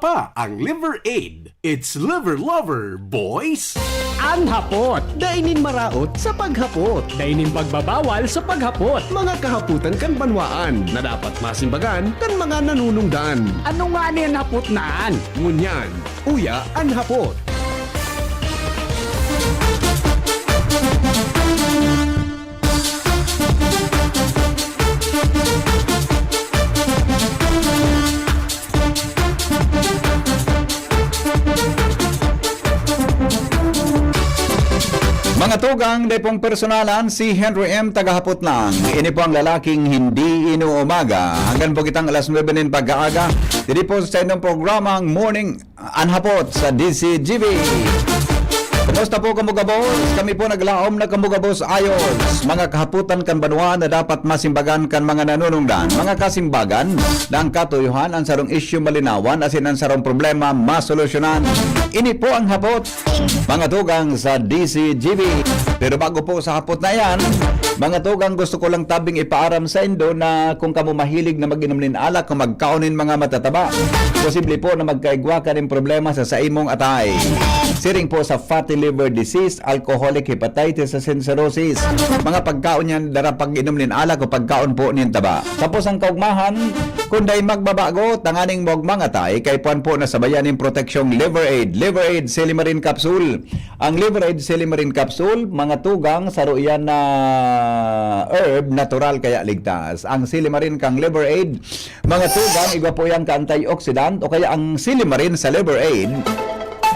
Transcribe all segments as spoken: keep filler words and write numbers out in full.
pa ang Liver Aid. It's Liver Lover, boys! An hapot, dai nin maraot sa paghapot. Dai nin pagbabawal sa paghapot. Mga kahapotan kan banwaan na dapat masimbagan kan mga nanunungdan. Ano nga ni an hapot na an? Ngunyan, uya an hapot. Mga tugang, dai pong personalan, si Henry M. tagahapot lang. Ini po ang lalaking hindi inuumaga. Hanggang po kitang alas nuebe nin pagkaaga. Diri po sa inyong programang Morning Anhapot sa D C G B. Kumusta po, kamugabos? Kami po naglaom na kamugabos ayos. Mga kahapotan kan banwa na dapat masimbagan kan mga nanunungdan. Mga kasimbagan, na ang katuyohan, ang sarong isyu malinawan, asin ang sarong problema masolusyonan. Ini po ang hapot, mga tugang sa D C G B. Pero bago po sa hapot na yan, mga tugang, gusto ko lang tabing ipaaram sa indo na kung kamo mahilig na mag-inom nin alak o magkaon nin mga matataba, posible po na magkaigwa ka nin problema sa saimong atay. Siring po sa fatty liver disease, alcoholic hepatitis, asin cirrhosis. Mga pagkaon yan, dara pag-inom nin alak o pagkaon po nin taba. Tapos ang kaugmahan, kung dai magbabago, tanganing maugmang atay, kaipuhan po na sabayan nin proteksyong Liver Aid. Liver Aid Silimarin Capsule. Ang Liver Aid Silimarin Capsule, mga tugang, saro iyan na herb, natural kaya ligtas. Ang silimarin kang Liver Aid, mga tugang, igwa po iyan ka antioxidant o kaya ang silimarin sa Liver Aid.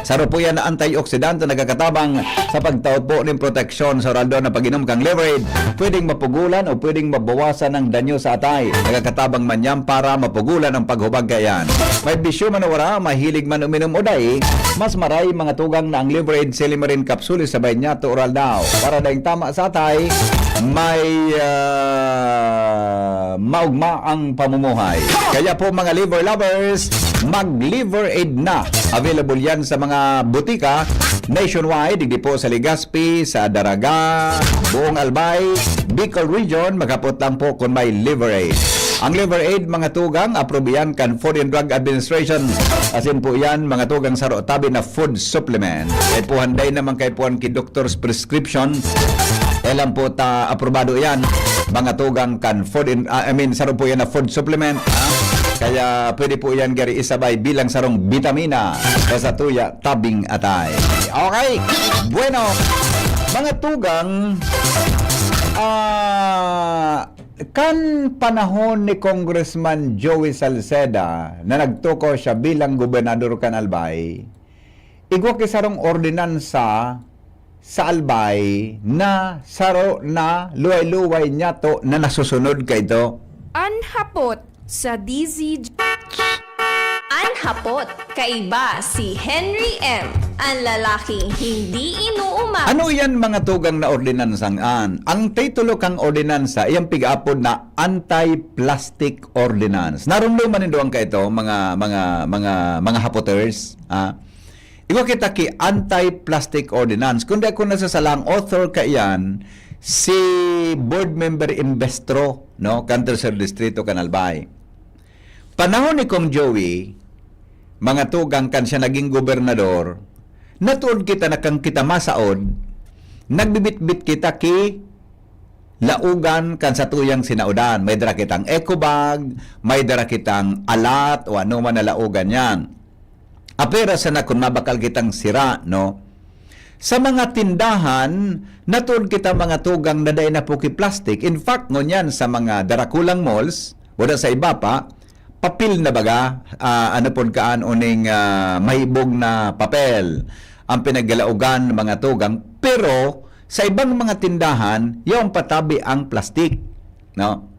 Saro po iyan na antioxidant na nagkakatabang sa pagtaod po nin proteksyon sa oral na pag-inom kang Liver Aid. Pwedeng mapugulan o pwedeng mabawasan ang danyo sa atay. Nagkakatabang man yan para mapugulan ang paghubag kaiyan. May bisyo man o wara, mahilig man uminom o dai, mas maray mga tugang na ang Liver Aid Silimarin Capsule sabay niya to oral daw. Para daing tama sa atay, may, ah, maugma ang pamumuhay. Kaya po, mga liver lovers, mag-Liver Aid na. Available yan sa mga butika nationwide, digdi po sa Legazpi, sa Daraga, buong Albay, Bicol Region, maghapot lang po kung may Liver Aid. Ang Liver Aid, mga tugang, approve yan kan Food and Drug Administration. Asin po yan, mga tugang, saro tabi na food supplement. Kaipuhan dai naman kaipuhan ki doctor's prescription. Kaya lang po ta aprobado yan, mga tugang kan food in, ah, I mean, saro po yan na food supplement. Ha? Kaya pwede po yan gari isabay bilang sarong bitamina sa satuya tabing atay. Okay, bueno, mga tugang, ah, kan panahon ni Congressman Joey Salceda na nagtukaw siya bilang gobernador kan Albay, igwa ki sarong ordinansa sa Albay na saro na luway-luway niyato na nasusunod kaito. An hapot sa D Z G. An hapot, kaiba si Henry M, an lalaking hindi inuuma. Ano iyan, mga tugang, na ordinansang an? Ang titulo kang ordinansa, iyang pig-apod na Anti-Plastic Ordinance. Narumduman nindo an kaito, mga, mga, mga, mga hapoters, ha? Igwa kita ki Anti-Plastic Ordinance. Kung di ako nasasala, ang author kaiyan, si Board Member Imbestro, no, kan Tercer Distrito, kan Albay. Panahon ni Cong Joey, mga tugang, kan siya naging gobernador, natuod kita na kan kita masaod, nagbibitbit kita ki laogan kan satuyang sinaodan. May dara kitang eco bag, may dara kitang alat, o ano man na laogan yan. Apera sana kun mabakal kitang sira, no? Sa mga tindahan, natuod kita, mga tugang, na dai na po ki plastic. In fact, ngunyan sa mga darakulang malls, wala sa iba pa, papel na baga, ah, ano pod kaan uning, ah, mahibog na papel ang pinaggalaogan, mga tugang. Pero sa ibang mga tindahan, yaon pa tabi ang plastic, no?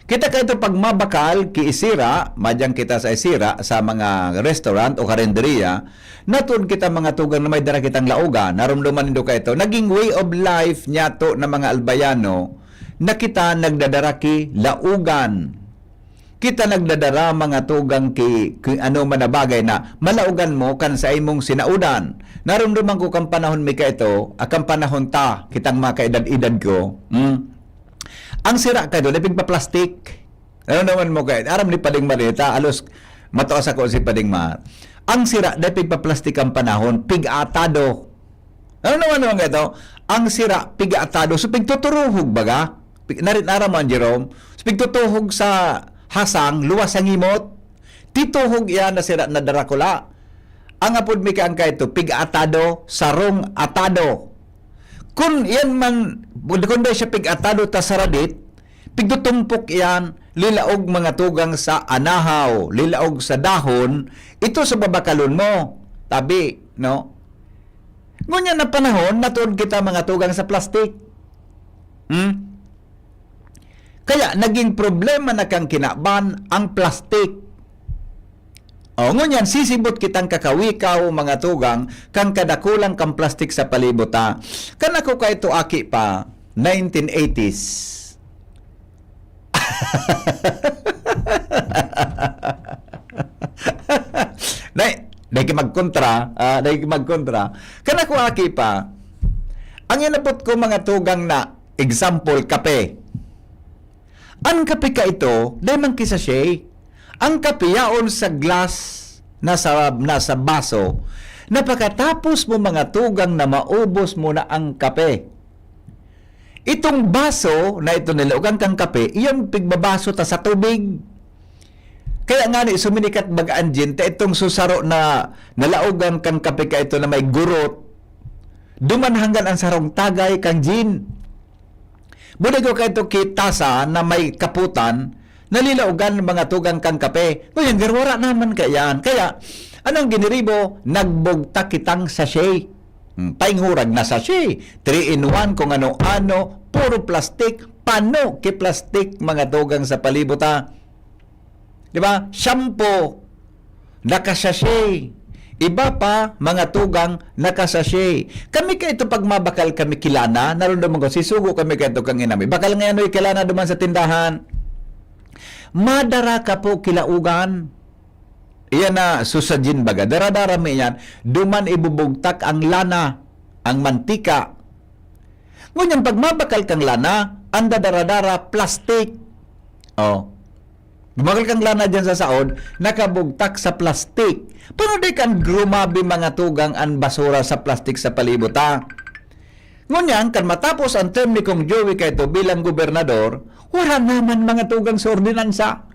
Kita kaito pag mabakal ki isira, madyang kita sa isira, sa mga restaurant o karinderya, natuod kita, mga tugang, na may dara kitang laogan, narumduman nindo kaito, naging way of life niyato na mga Albayano na kita nagdadara ki laogan. Kita nagdadara, mga tugang, ki, ki ano man na bagay na malaogan mo kan sa imong sinaudan. Narumduman ko kan panahon mi kaito, ah, kan panahon ta, kitang mga kaedad-edad ko, hmm? Ang sira kaito, dai pigpa-plastic. Ano naman mo kay, aram ni Pading Marita, alos, Matua sako si Pading Mar. Ang sira, dai pigpaplastik ang panahon, pig-atado. Ano naman naman ito? Ang sira, pig-atado. So, pigtuturuhog, baga? Pig-, narit-, nara mo an Jerome? So, pigtutuhog sa hasang, luwas sa ngimot. Tituhog iyan na sira na darakula. Ang apod mi kaya ang kaito, pig-atado, sarong atado. Kun iyan man, kun dai siya pig-atado ta saradit, pigtutumpok iyan, lilaog mga tugang sa anahaw, lilaog sa dahon, ito sa babakalon mo. Tabi, no? Ngunyan na panahon, natuod kita mga tugang sa plastik. Hmm? Kaya naging problema na kan kinaban ang plastik. O, ngunyan, sisibot kitang kakawikaw, mga tugang, kan kadakulan kan plastik sa palibot, ha. Kan ako kaito aki pa, nineteen eighties. Dai, dai ki magkontra, ah, dai ki magkontra. Kan ako aki pa, ang inabot ko, mga tugang, na example, kape. An kape kaito, dai man ki sachet. Ang kape yaon sa glass, nasa, nasa baso, na pakatapos mo, mga tugang, na maubos mo na ang kape. Itong baso na ito nilaogan kang kape, iyang pigbabaso ta sa tubig. Kaya ngani, suminikat baga an gin, ta itong susaro na nalaogan kang kape kaito na may gurot, duman hanggan ang sarong tagay kang gin. Buday ko kaito ki tasa na may kaputan, nalilaogan mga tugang kan kape. Ngunyan, garwara naman kaiyan. Kaya, anong giniribo? Nagbugtak kitang sachet. Hmm, painghurag na sachet. Three in one, kung ano-ano. Puro plastik. Pano ki plastik, mga tugang sa palibot, ha? Di ba? Shampoo, nakasachet. Iba pa, mga tugang, nakasachet. Kami kaito pag mabakal kami ki lana, narumdaman ko, sisugo kami kaito kang inami. Bakal ngayon, oy, ki lana duman sa tindahan. Madara ka po kilaogan. Iyan na, susajin baga. Dara-dara mi iyan. Duman ibubugtak ang lana, ang mantika. Ngunyan, pag mabakal kang lana, ang dadara-dara, plastik. Oh. Bumakal kang lana dyan sa saod, nakabugtak sa plastik. Pero di kan grumabi mga tugang an basura sa plastik sa palibot, ha? Ngunyan, kan matapos ang term ni Kong Joey kaito bilang gobernador, wala naman mga tugang sa ordinansa.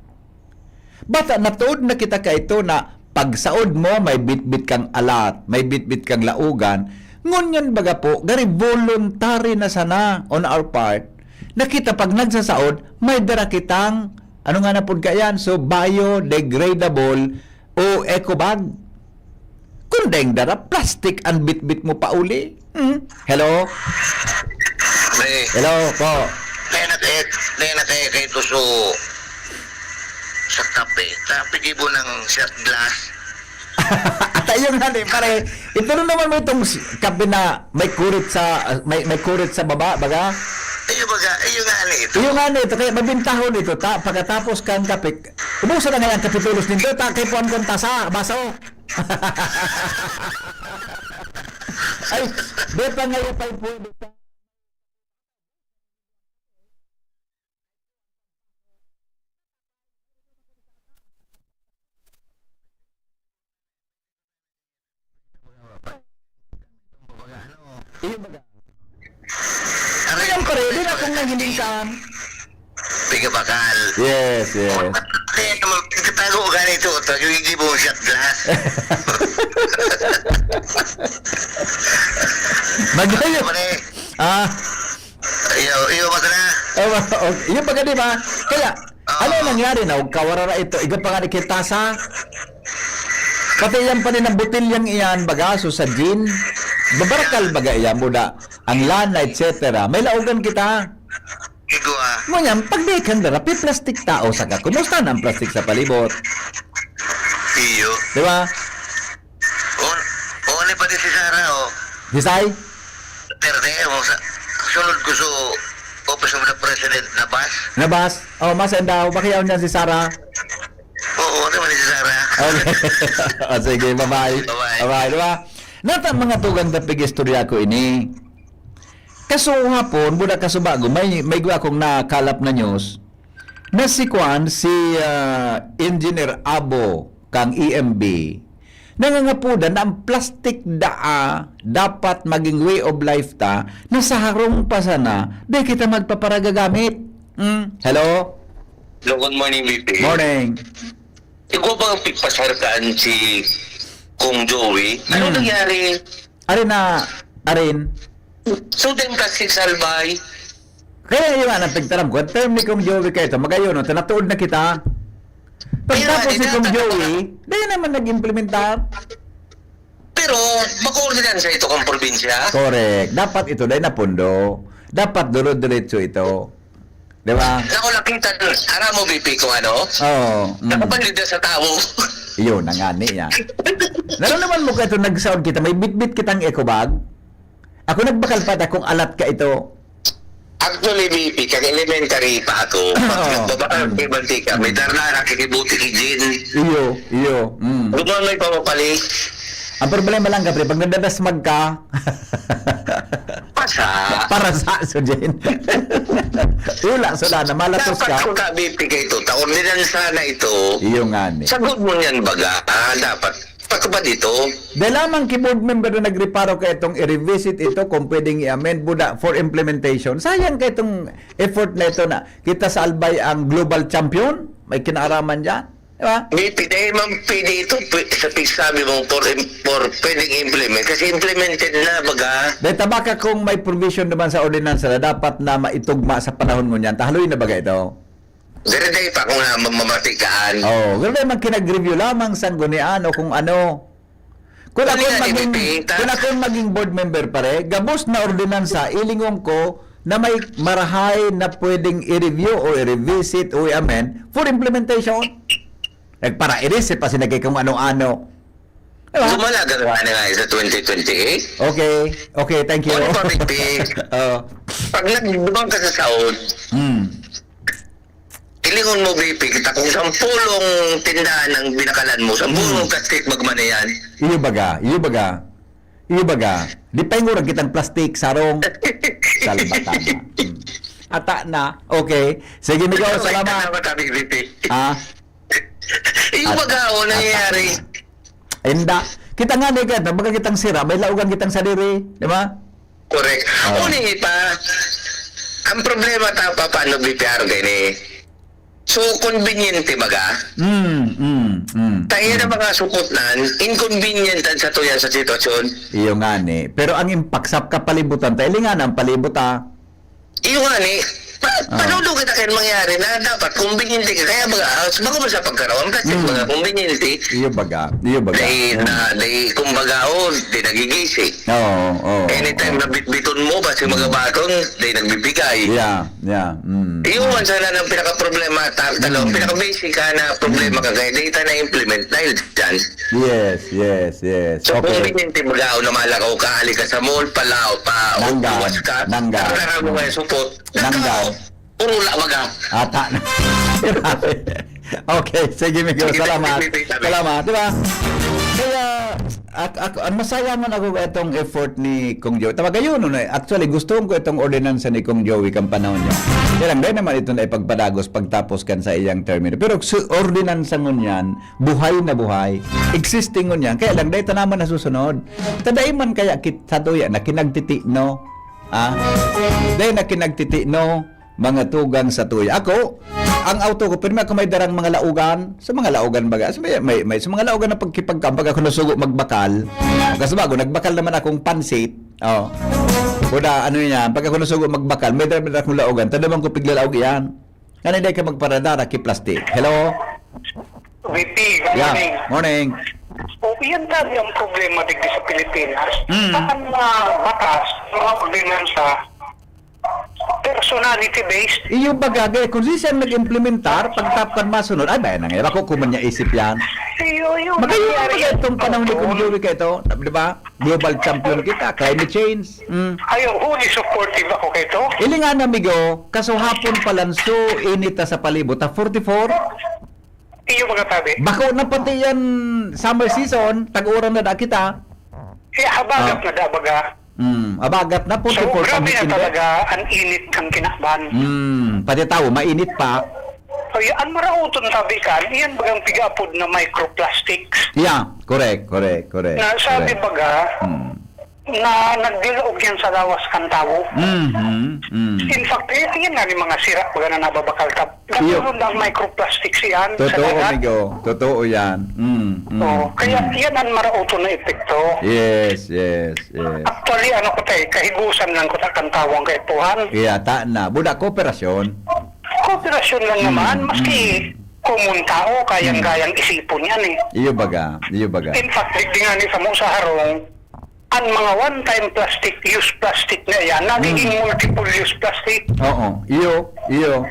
Bata, natuod na kita kaito na pagsaod mo, may bitbit kang alat, may bitbit kang laogan. Ngunyan baga po, gari voluntary na sana on our part, na kita pag nagsasaod, may dara kitang, ano nga na pud kaiyan? So, biodegradable o eco bag. Kun daing dara, plastic an bitbit mo pauli. Hmm? Hello? Pre, Hello po. Dai na kaya, dai na kaya kaito so, sa kape. Tapi gibo ng shot glass. At ayun nga ni, pare, ito na naman mo itong s-, kape na may kurit sa, ah, may, may kurit sa baba, baga? Iyo baga, iyo nga ni ito. Iyo nga ni ito, kaya mabintahon ito, ta, pagkatapos kang kape, ubusan na nga yung kape tulos nindo, ta, kay puan kong tasa, baso. Ay, di pa ngayon pa yung pwede. Iyo baga. Ano Ayan yung pa rin, din akong nangiling ka. Pigabakal. Yes, yes. Kaya naman, pagkatago ka nito, tagiwigi mo shot glass. Magayon. Pare, Ah, iyo, iyo, baka na. Oh, oh, iyo, baga, di ba? Kaya, Oo. Ano nangyari na? Huwag kawara na ito. Iga pa nga ni Kirtasa. Pati yan pa rin ang botilyang iyan, bagaso sa gin. Babarakal baga iyan, buda. Ang lana, et cetera. May laogan kita. Igo ah. Ngunyan, pag di kang dara, pi plastic tao, saka kumusta na ang plastic sa palibot? Iyo. Di ba? On, on pa din si Sarah, oh. Disay? Perde, oh, sa, sunod ko sa Office of the President na bus. Na bus? Oh, mas daw. Pakiyaw niyan si Sarah. Oo, ano man si Sarah? Okay. O, sige, bye-bye. Bye-bye. Bye-bye, di ba? Nata mga tugang tapig istorya ko ini. Kaso hapon, buda kaso bago, may, may gwa akong nakalap na news na si Kwan, si, ah, Engineer Abo kang E M B, nangangapodan na ang plastic daa dapat maging way of life ta, na sa harong pa sana, di kita magpaparagagamit. Hmm? Hello? Hello, good morning, V P. Morning. Ikaw ba ang pigpasarkaan si Kong Joey? Ano Hmm. nangyari? Arin na, arin. So, then, plastic salbay. Kaya yun nga, napigtaram ko. Ang term ni Kong Joey kayo ito, magayon, no? Tanatuod na kita. Pagtapos Kaya, ni Kong Joey, dahil naman nag-implementar. Pero, makoordinansa ito kang probinsya? Correct. Dapat ito, dahil napundo. Dapat duro-diretso ito. Di ba? Naku, nakita, aram mo, V P, kung ano? Oo. Mm. Nakapanlida sa tao. Yun, ang ani niya. Nararamdaman mo ka ito, nagsaod kita, may bitbit kitang eco bag. Ako nagbakal pa ta kung alat ka ito. Actually, V P, kag elementary pa ako. Oo. Pag nagbabakal Mm. kay Bantika, may darnara, kikibuti ki Jin. Iyo, iyo. Mm. Gumamay pa mapali. Ang problema lang, kapre, pag nadadasmag ka, Pasa. Para sa aso, Jen. Wala, sala na, malatos Dapat ka. Ang ka-, V P ka ito, ta ordinansa na ito. Iyo nga ni. Sagod mo niyan, baga. Ah, dapat. Patupad ito. Dahil lamang ki board member na nagreparo ka itong i-revisit ito, kung pwedeng i-amend, buda, for implementation. Sayang ka itong effort na ito na kita sa Albay ang global champion. May kinaaraman dyan. Di ba? May pwede man pwede ito, pwe-, sa pagsabi mo, for im-, for pwedeng implement. Kasi implemented na, baga. Dahil tabaka kung may provision naman sa ordinansa na dapat na maitugma sa panahon ngunyan, tahaloy na baga ito? Dere day pa kung na mamamatikaan. Oo, pero dahil man kinag-review lamang sa ngunyan o kung ano. Kung Ano ako yan, maging, P P? Ta- kung ako maging board member, pare, gabos na ordinansa, ilingon ko na may marahay na pwedeng i-review o i-revisit o i-amend for implementation. Nagpara-iris pa sila kay kung ano-ano. Diba? Lumalagan nga na nga sa twenty twenty-eight. Okay. Okay, thank you. Ano pa, P P? Oo. Pag nagdumang ka sa saod, Hmm. Ilingon mo, V P, kita kung sampulong tindahan ang binakalan mo, sampulong Hmm. plastic bag man na yan. Iyo baga, iyo baga. Iyo baga. Di pa yung urag kitang plastic, sarong. Salba tama. Hmm. Ata na. Okay. Sige, Migo, Okay, salamat. salamat, Ate V P. Ah? Iyo At-, baga, oh, at-, nangyayari. Inda. Kita nga ni Gad, baga kitang sira, may laugan kitang sadiri, di ba? Correct. Ah. Uni pa, ang problema ta pa, paano B P R gani? So, convenient, baga? Mm, mm, mm, Kaya na mm. mga supot nan, inconvenient ang satuya sa sitwasyon. Iyo nga ni. Pero ang impact sa kapalibutan, ta, ilingan ang palibot, ah. Iyo nga ni, pa-, Ah. panudo kita kaya mangyari na dapat convenient ka. Kaya mga, ah, bago mo sa pagkarawan, kasi Mm. mga convenient. Iyo baga, iyo baga. Dahil Mm. na, dahil kumbaga, oh, di nagigising. Oo, oo, Anytime oo. na bitbiton mo, basta Mm. mga baton, di nagbibigay. Yeah, yeah. Mm. Iyo man sana ang pinaka-problema, ta-, talo, Mm. pinaka-basic ka na problema Mm. ka, kaya di ta na-implement dahil dyan. Yes, yes, yes. So, Okay. convenient, baga, o na malakaw ka, ali ka sa mall, palaw, pa, Nangga, uwas ka, nangga. Nangga mo kaya supot. Nangga. Nangga. Puro la, baga. Ata na. Okay, sige, Migo. Sige, Salamat. sige, sige, sige. Salamat, di ba? Kaya, ak-, ak-, ang masayangon ako itong effort ni Kong Joey. Tama, gayon, no? Actually, gusto ko itong ordinansa ni Kong Joey kang panahon niya. Kaya lang, dahil naman ito na ipagpadagos pagtapos kan sa iyang termino. Pero su-, ordinansa ngunyan, buhay na buhay, existing ngunyan. Kaya lang, dahil tanaman na susunod. Tadai man kaya kit-, sa tuya na kinagtiti, no? Ah? Dahil na kinagtiti, no? Mga tugang sa tuya. Ako, ang auto ko, pirmi ako may darang mga laugan. Sa mga laugan baga, sa may, may, may, sa mga laugan na pagkipagkam, pag ako nasugo magbakal, kasi bago, nagbakal naman akong pansit. Oh. Kuda, ano yan, pag ako nasugo magbakal, may dara-dara akong laugan. Tanda bang ko piglalaog yan? Ano, hindi ka magparadara, ki plastic. Hello? V P, good Yeah, morning. morning. O, iyan tayo ang problema digdi sa Pilipinas. Mm. Saan na batas, mga ordinansa, personality-based? Iyo baga, kaya kung sisiyang nag-implementar, pagtapkan masunod, ay, bayan na nga, ako kuman niya isip yan. Iyo, iyo, Magayon nangyari na yan. itong panahon ni Kong Oo. Joey ka ito, di ba? Global champion kita, climate change. Mm. Ayaw, huli supportive ako kay ito. Ili nga na, amigo, kaso hapon pa lang, so init na sa palibot, ha, forty-four? Iyo mga tabi. Bako na pati yan, summer season, tag-uran na da kita. Eh, habagat Ah. na da, baga. Mm, habagat na, So, forty-four grabe na paghitinda. talaga ang init ng kinaban. Mm, pati tao, mainit pa. O, yan, an maraoton tabi kan, iyan bagang pigaapod na microplastics. Yeah, correct, correct, correct. Na sabi correct. baga, Mm. na nagdilaog yan sa lawas kan tawo. Mhm. Mm. In fact, eh, yan nga ni mga sira baga na nababakal ta. Iyo. Nagkaroon ang microplastics yan sa Totoo, dagat. Amigo. Totoo yan. Mm, mm, Oh, kaya mm. Yan ang maraoton na epekto. Yes, yes, yes. Actually, ano ko tayo, kahigusan lang ko sa kan tawang kaipuhan. Kaya ta na. Buda kooperasyon. Kooperasyon lang naman, Mm, maski mm. Komon tao, kayang-kayang isipon yan eh. Iyo baga, iyo baga. In fact, digdi nga ni sa mo sa harong, ang mga one-time plastic, use plastic na yan, nagiging Mm. multiple use plastic. Oo, iyo, iyo.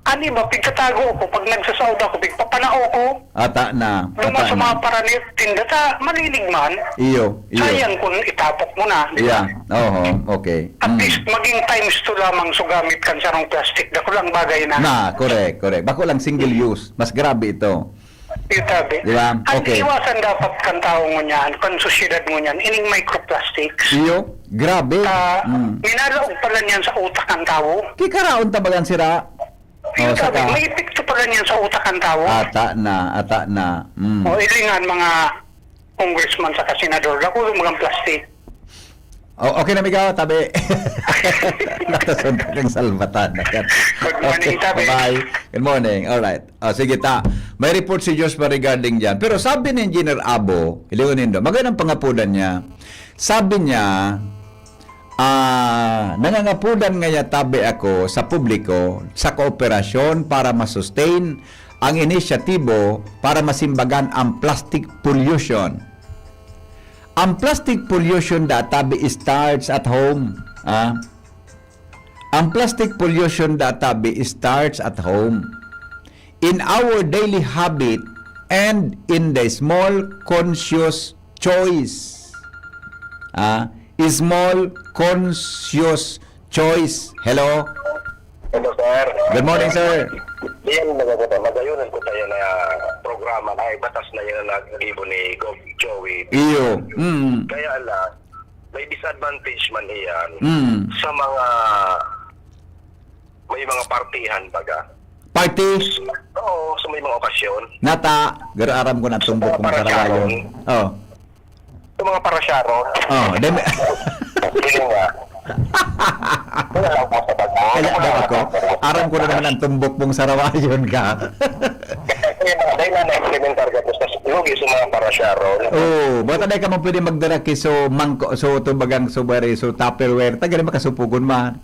Ano ba, pigtatago ko, pag nagsasaod ako, pigpapanao ko, Ata na, doon ata sa na. Mga paranit-tinda, ta, malilig man, Iyo, iyo. Sayang kung itapok mo na, di ba? Yeah, oho, okay. At Mm. Least, maging times two lamang so gamit kan sarong plastic, dakulang bagay na. Na, correct, correct. Bako lang single use. Mas grabe ito. Itabi. Di ba? Ang Okay. Iwasan dapat kan tao ngunyan, kan sosyedad ngunyan, ining microplastics. Iyo, grabe. Ah, Mm. Minalaog pala niyan sa utak ng tao. Kikaraon tabagan sira. Yung Oh, sabi, saka may epekto pala niyan sa utak ng tao. Ata na, ata na. Mm. O ilingan mga congressman sa senador, ako yung mga plastic. Oh, okay na, amigo, tabi. Natasunta kang salbatan. Good morning, Okay, tabi. Bye. Good morning. All right. Ah, sige ta. May report si Joshua regarding dyan. Pero sabi ni Engineer Abo, iliwan nindo, magandang pangapudan niya. Sabi niya, ah, nangangapudan ngaya tabi ako sa publiko sa kooperasyon para masustain ang inisyatibo para masimbagan ang plastic pollution. Ang plastic pollution da tabi starts at home. Ah? Ang plastic pollution da tabi starts at home. In our daily habit and in the small conscious choice. Ah, small conscious choice. Hello? Hello, sir. Good morning, sir. Yan, magaganda. Magayonan ko tayo na programa na ay batas na yun na naggibo ni Gov Joey. Iyo. Mm. Kaya lang, may disadvantage man iyan Mm. sa mga may mga partihan baga. Party? Oo, sa may mga okasyon. Nata, garo aram ko na tumbok kong sarawayon. Oh. Sa mga parasyaron. Oh, deme. Hindi nga. Wala lang po sa bagmo. Kaya daw ako, aram ko na naman ang tumbok mong sarawayon ka. Kaya mga dahil na na-implementar ka po sa lugi sa mga parasyaron. Oh, bata dai ka man pwede magdara ki so mangko, so tubagang so bari, so Tupperware, taga makasupugon man.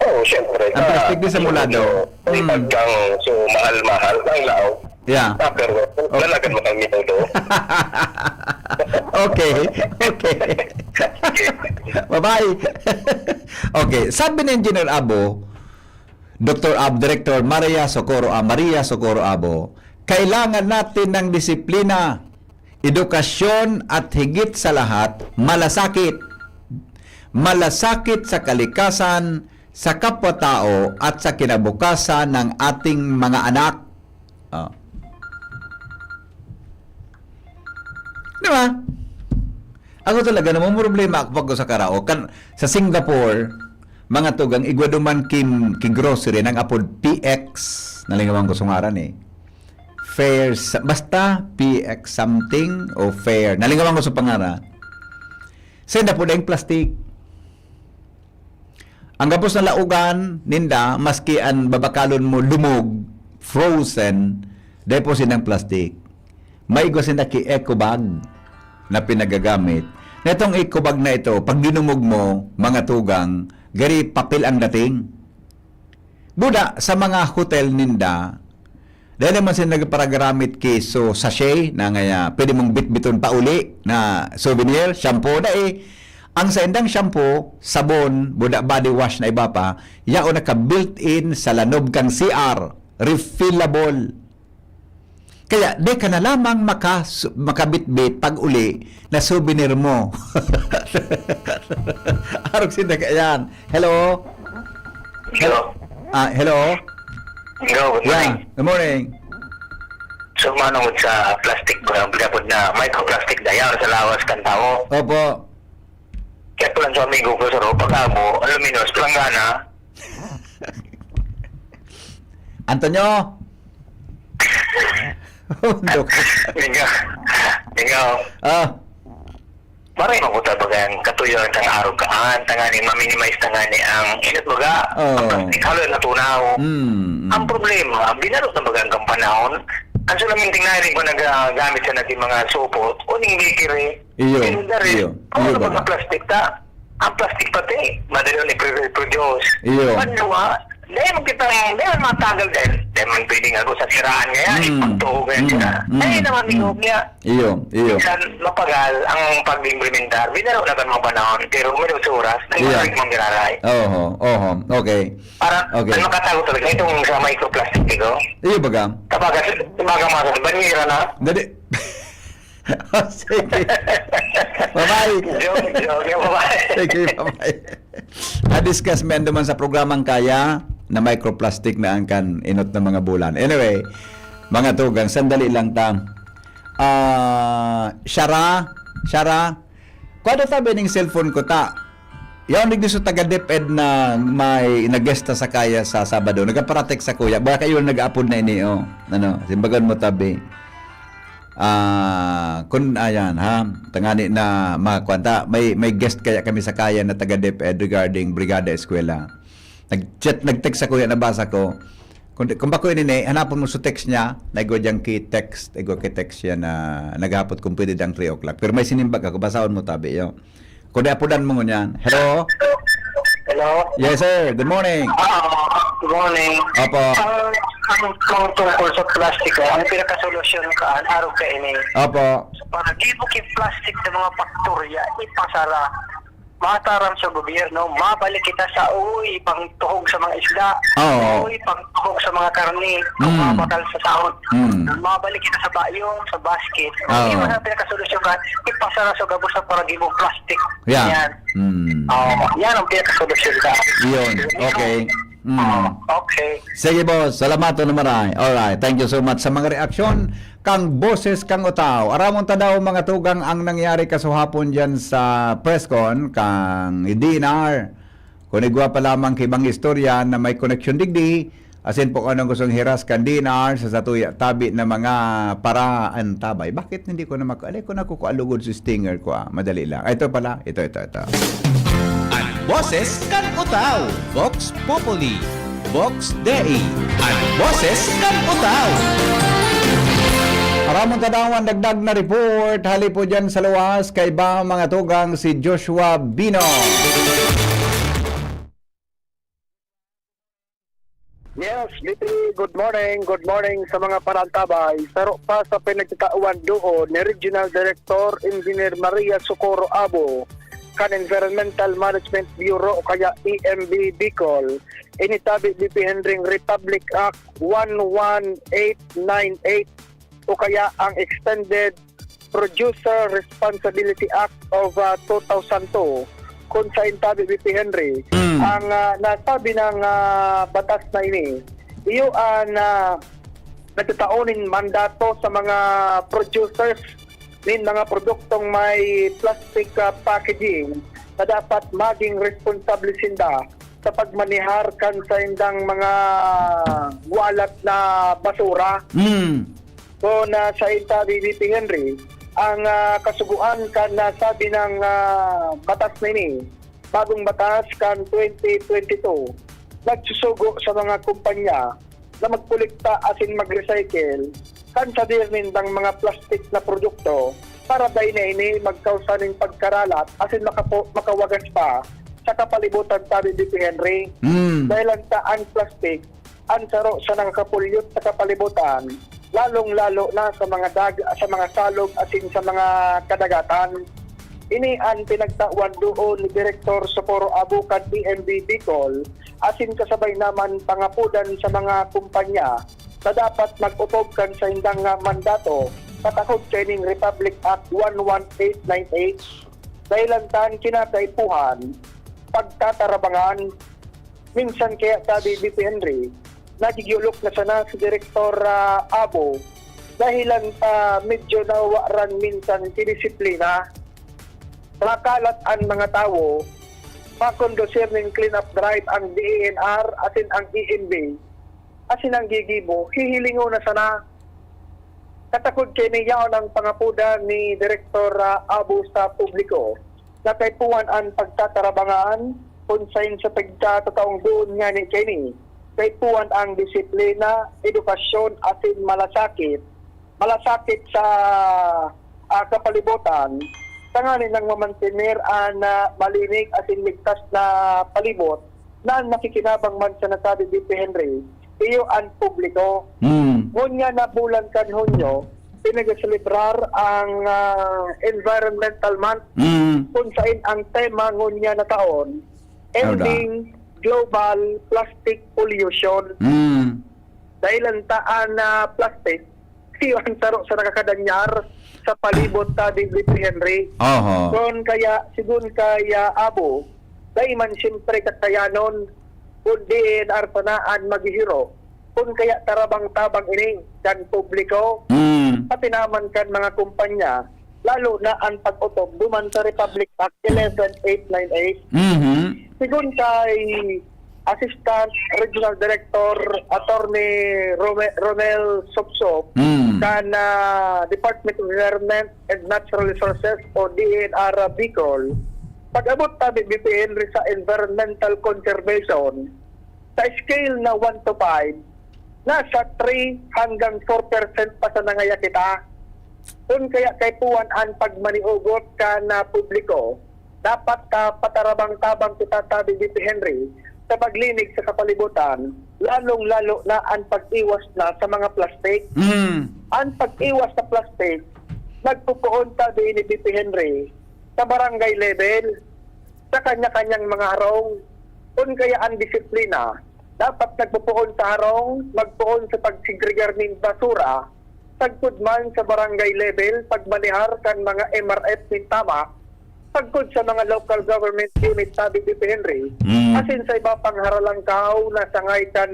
Oo, siyempre. Ang plastic din sa mulado. May Hmm. pagkang so mahal-mahal ang lao. Yeah. Tupperware. Lalagan mo kang minuto. Okay. Okay. Bye-bye. Okay. Sabi ni Engineer Abo, Doktor Ab, Director Maria Socorro, ah, Maria Socorro Abo, kailangan natin ng disiplina, edukasyon at higit sa lahat, malasakit. Malasakit sa kalikasan, sa kapwa-tao at sa kinabukasan ng ating mga anak. Oh. Di ba? Ako talaga, namumroblema ako pag sa karaoke. Kan, sa Singapore, mga tugang, igwa duman kin, kin grocery nang apod P X, nalingawan ko sa ngaran eh. Fair, sa- basta P X something o fair. Nalingawan ko sa pangaran. Sa inda po dahil plastic. Ang gabos na laugan ninda, maski ang babakalon mo lumog, frozen, dahil po sinang plastic. May igwa sinda ki eco bag na pinagamit. Netong eco bag na ito, pag dinumog mo, mga tugang, gari papel ang dating. Buda, sa mga hotel ninda, dahil naman sila nagparagamit ki so sachet na nga pwede mong bitbiton pa uli na souvenir, shampoo na eh. Ang sa indang shampoo, sabon, buda body wash na iba pa, yao naka-built-in sa lanob kang C R, refillable. Kaya, di ka na lamang maka, makabitbit pag uli na souvenir mo. Arog sinda kaiyan. Hello? Hello. Ah, hello? Hello, good Yeah, morning. Good morning. So, manong sa plastic ba, ang pinapod na microplastic na yan sa lawas kan tao. Opo. Kaya ko lang sa amigo ko, sir, pag amo, aluminos, planggana. Antonio? Bundok. Ikaw, ikaw. Ah. Maray man ko ta baga ang katuyoan tang arog kaan, tangani ma-minimize tangani ang inot baga, Oo. ang plastic haloy na tunaw. Mm, mm. Ang problema, binaro na baga ang panahon. Ang sulaminting nairing ko nagagamit sa naging mga supot, uning bakery. Iyo, Pero dari, iyo, oo iyo na baga. Mga plastic ta. Ang plastic pati, madali ni pre-, produce. Iyo. Panduwa, dahil kita, dahil matagal dahil, dahil man pwedeng ako sa siraan kaya, Mm, ipagtuho kaya mm, siya. mm, Ay, naman, mm. Niya. Iyo, iyo. Minsan, mapagal ang pag-implementar. Binaro na kan mga panahon, pero may sa oras, may Iya. mga rin mong giraray. Oho, oho. Okay. Para, Okay. ang makatago talaga, itong sa microplastic, di ko? Iyo, baga. Tabaga, tabaga mga sa banyera na. Dali. Oh, sige. Bye-bye. Joke, joke, bye-bye. Sige, bye-bye. Na-discuss mi anduman sa programang kaya na microplastic na ang kan inot na mga bulan. Anyway, mga tugang, sandali lang ta. Ah, Shara, Shara, kuha daw tabi ning cellphone ko ta. Yaon digdi sa taga DepEd na may nag-guest ta sa kaya sa Sabado. Nagaparatek sa kuya. Baka kayo nag-aapod na ini, oh. Ano, simbagan mo tabi. Ah, kun, ayan, ha. Tangani na, mga kwan ta, may, may guest kaya kami sa kaya na taga DepEd regarding Brigada Eskwela. Nag-chat, nag-text sa kuya, nabasa ko. Kung, kung bako ini, hanapon mo sa text niya, na igwa diyang ki-text, igwa ki-text siya na naghapot kung pwede dang three o'clock. Pero may sinimbag ako, basahon mo tabi, yo. Kung di apodan mo ngunyan. Hello? Hello? Yes, sir. Good morning. Ah, good morning. Opo. Ang, ang, ang tungkol sa plastiko, ang pinakasolusyon kaan, arog kaini. Opo. Para di mo ki-plastic sa mga faktorya, ipasara. Mataram sa gobyerno, mabalik kita sa, uy, pangtuhog sa mga isda, Oo. uy, pangtuhog sa mga karne, kung Mm. mabakal sa sahod. Mm. Mabalik kita sa bayong, sa basket. Oo. Hindi mo na pinakasolusyon ka, ipasara sa gabos na para di mo plastic. Yeah. Yan. Mm. Oo, yan ang pinakasolusyon ka. Yun. Okay. Mm. Oo, okay. Sige, boss. Salamat na maray. Alright. Thank you so much sa mga reaksyon kang Boses kang Utao. Aramon ta daw, mga tugang, ang nangyari kasuhapon dyan sa press con kang D N R. Kung igwa pa lamang ki ibang istorya na may koneksyon digdi, asin po kung anong gustong hiras kan D N R sa satuya tabi na mga paraantabay. Bakit hindi ko na maka-, alay ko na kukuha lugod sa stinger ko, ah. Madali lang. Ito pala. Ito, ito, ito. An Boses kan Utao, Vox Populi, Vox Dei, an Boses kan Utao. Aramon ta daw an dagdag na report, hali po dyan sa luwas, kaiba mga tugang si Joshua Bino. Yes, B P, good morning. Good morning sa mga parantabay. Saro pa sa pinagtatawan doon ni Regional Director Engineer Maria Socorro Abo kan Environmental Management Bureau o kaya E M B Bicol, initabi B P Henry Republic Act one one eight nine eight o kaya ang Extended Producer Responsibility Act of, ah, two thousand two, kung sa intabi B P Henry, Mm. ang, ah, nasabi ng, ah, batas na ini, iyo ang, ah, nagtatao nin mandato sa mga producers nin mga produktong may plastic, ah, packaging na dapat maging responsable sinda sa pagmanihar kan saindang mga walat na basura. Mm. So, na sa inta, B B P Henry, ang, ah, kasugoan kan nasabi ng, ah, batas na ini, bagong batas kan twenty twenty-two, nagsusugo sa mga kumpanya na magkolekta asin mag-recycle kan sader nindang mga plastik na produkto para dai na ini magkausa nin pagkaralat asin makapo-, makawagas pa sa kapalibutan, sabi ni Henry. Mm. Dahil ang ta-, ang plastik, ang saro sa nakakapulyot sa kapalibutan, lalong-lalo na sa mga dag-, sa mga salog asin sa mga kadagatan. Ini ang pinagtawan doon ni Direktor Socorro Abucan, E M B Bicol, asin kasabay naman pangapodan sa mga kumpanya na dapat mag-otob kan saindang, ah, mandato patakod kaining Republic Act one one eight nine eight, dahil ang tan kinakaipuhan, pagtatarabangan, minsan kaya sabi ni Henry, nagigiulok na sana si Direktor, ah, Abo, dahilan ta medyo nawawaran minsan si disiplina. Makalat an mga tawo, makondusir nin clean-up drive ang D E N R asin ang E M B, asin ang gigibo, hihilingon na sana. Katakod kaini yaon ang pangapodan ni Direktor, ah, Abu sa publiko na kaipuhan an pagtatarabangan kun saen sa pagkatataong boon ngani kaini, kaipuhan ang disiplina, edukasyon asin malasakit, malasakit sa, ah, kapalibutan, tanganing mamantener an, ah, malinig asin ligtas na palibot na an makikinabang man sa nasabi, V P Henry, iyo an publiko. Mm. Ngunyan na bulan kan Hunyo, pinagselebrar ang, ah, Environmental Month, Mm. kun saen ang tema ngunyan na taon, Ano da? Ending Global Plastic Pollution. Mm. Dahil ang taan na plastic, iyo ang saro sa nakakadanyar sa palibot ta, V P Henry. Oho. Kun kaya, sigun kaya, Abu, dai man siyempre kakayanon kun D E N R sana an maghihiro. Kun kaya tarabang-tabang ini kan publiko, Mm. pati naman kan mga kumpanya, lalo na an pag-otob duman sa Republic Act eleven eight nine eight. Mhm. Sigun kay Assistant Regional Director Attorney Rome-, Ronel Sopsop Mm. kan, ah, Department of Environment and Natural Resources o D E N R Bicol, pag-abot ta, V P Henry, sa environmental conservation, sa scale na one to five, nasa three hanggang four percent pa sana ngaya kita. Kun kaya kaipuhan an pagmaniugot kan, ah, publiko, dapat, ah, patarabang-tabang kita, sabi ni Henry, sa paglinig sa kapalibutan, lalong-lalo na an pag-iwas na sa mga plastik. Mm. An pag-iwas sa plastik, nagpupoon, sabi ni V P Henry, sa barangay level, sa kanya-kanyang mga harong. Kun kaya an disiplina, dapat nagpopoon sa harong, magpoon sa pagsegregar nin basura, sagkod man sa barangay level, pagmanehar kan mga M R F nin tama, sagkod sa mga local government unit, sabi ni Henry, Mm. asin sa iba pang haralangkaw na sangay kan,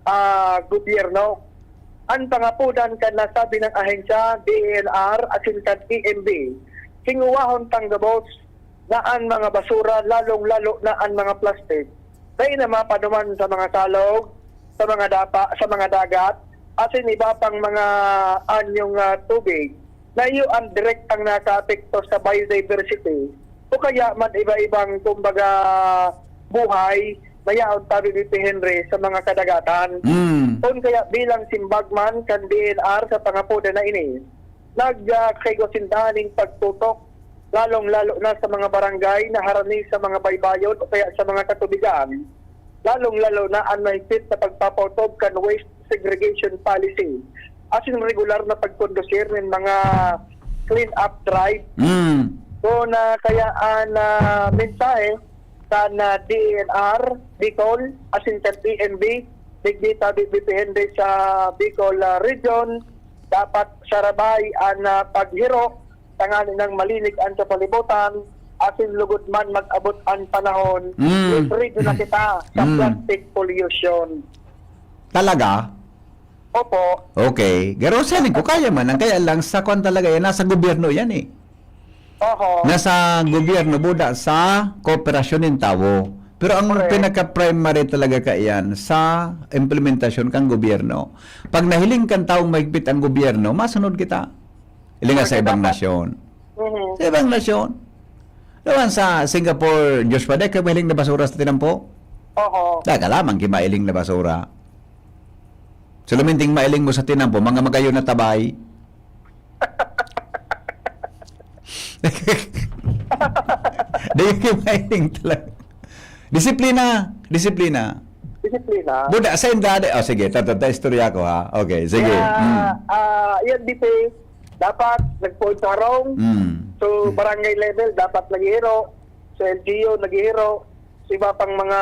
ah, gobyerno. An pangapodan kan nasabi nang ahensya, D E N R, asin kan E M B, hingowahon tang gabos na an mga basura, lalong-lalo na an mga plastik, dai na mapaduman sa mga salog, sa mga dapa, sa mga dagat, asin iba pang mga anyong, ah, tubig, na iyo an direktang nakaapekto sa biodiversity o kaya man iba-ibang, kumbaga, buhay na yaon, sabi ni Henry, sa mga kadagatan. Mm. Kun kaya, bilang simbag man kan D E N R sa pangapodan na ini, nag, ah, kaigwa sinda ning pagtutok, lalong-lalo na sa mga barangay na harani sa mga baybayon o kaya sa mga katubigan, lalong-lalo na an mahigpit na pagpapaotob kan waste segregation policy, asin regular na pagkondusir nin mga clean-up drive. Mm. So, na kaya an, ah, mensahe kan, ah, D E N R Bicol, asin kan E M B, digdi ta, V P Henry, sa Bicol, ah, Region, dapat sarabay an, ah, paghiro tanganing malinig an kapalibutan, asin lugod man mag-abot an panahon, Mm. libre na kita sa Mm. plastic pollution. Talaga? Opo. Okay. Garo, siya ko, kaya man. Ang kaya lang, sa kwan talaga yan, nasa gobyerno yan eh. Oho. Nasa gobyerno, buda sa kooperasyon ng tawo. Pero ang Correct. pinaka-primary talaga kaiyan sa implementasyon kang gobyerno. Pag nahiling kang taong mahigpit ang gobyerno, masunod kita. Ilinga sa Correct, ibang dapat. nasyon. Mhm. Sa ibang nasyon. Naman sa Singapore, Joshua, dahil ka mahiling na basura sa tinampo? Oho. Daga lamang ki mailing na basura. Sa luminting mailing mo sa tinampo, mga magayon na tabay. Dahil ki mailing talaga. Disiplina. Disiplina. Disiplina. Buda, sa indade. Oh, sige, ta, ta, ta, istorya ko, ha. Okay, sige. Kaya, Mm. ah, yan, di pa, dapat nagpoon sa harong. Mm. So, Mm. barangay level, dapat naghihiro. Sa L G U, naghihiro. Sa iba pang mga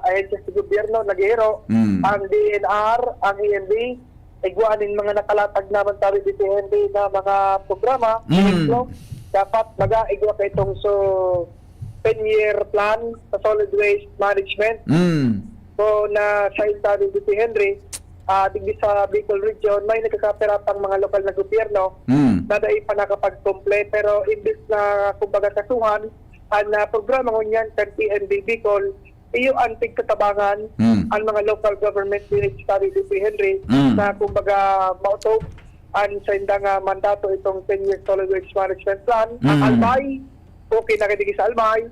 ahensya sa gobyerno, naghihiro. Mm. Ang D N R, ang E M B, igwa nin mga nakalatag naman, sabi ni Henry, na mga programa, Mm. ehemplo, dapat mag-aigwa ka itong so, ten-year plan sa solid waste management. Mm. So, na sa sabi ni Henry, ah, digdi sa Bicol Region, may nagkakapira pang mga lokal na gobyerno Mm. na dai pa nakapag-comply. Pero imbis na, kumbaga, kasuhan ang, ah, programa ngunyan kan P N B Bicol, iyo ang pigtatabangan Mm. ang mga local government units, sabi ni Henry, Mm. na, kumbaga, maotob an saindang, ah, mandato itong ten years solid waste management plan. Ang Mm. Albay, okay na kadigdi sa Albay.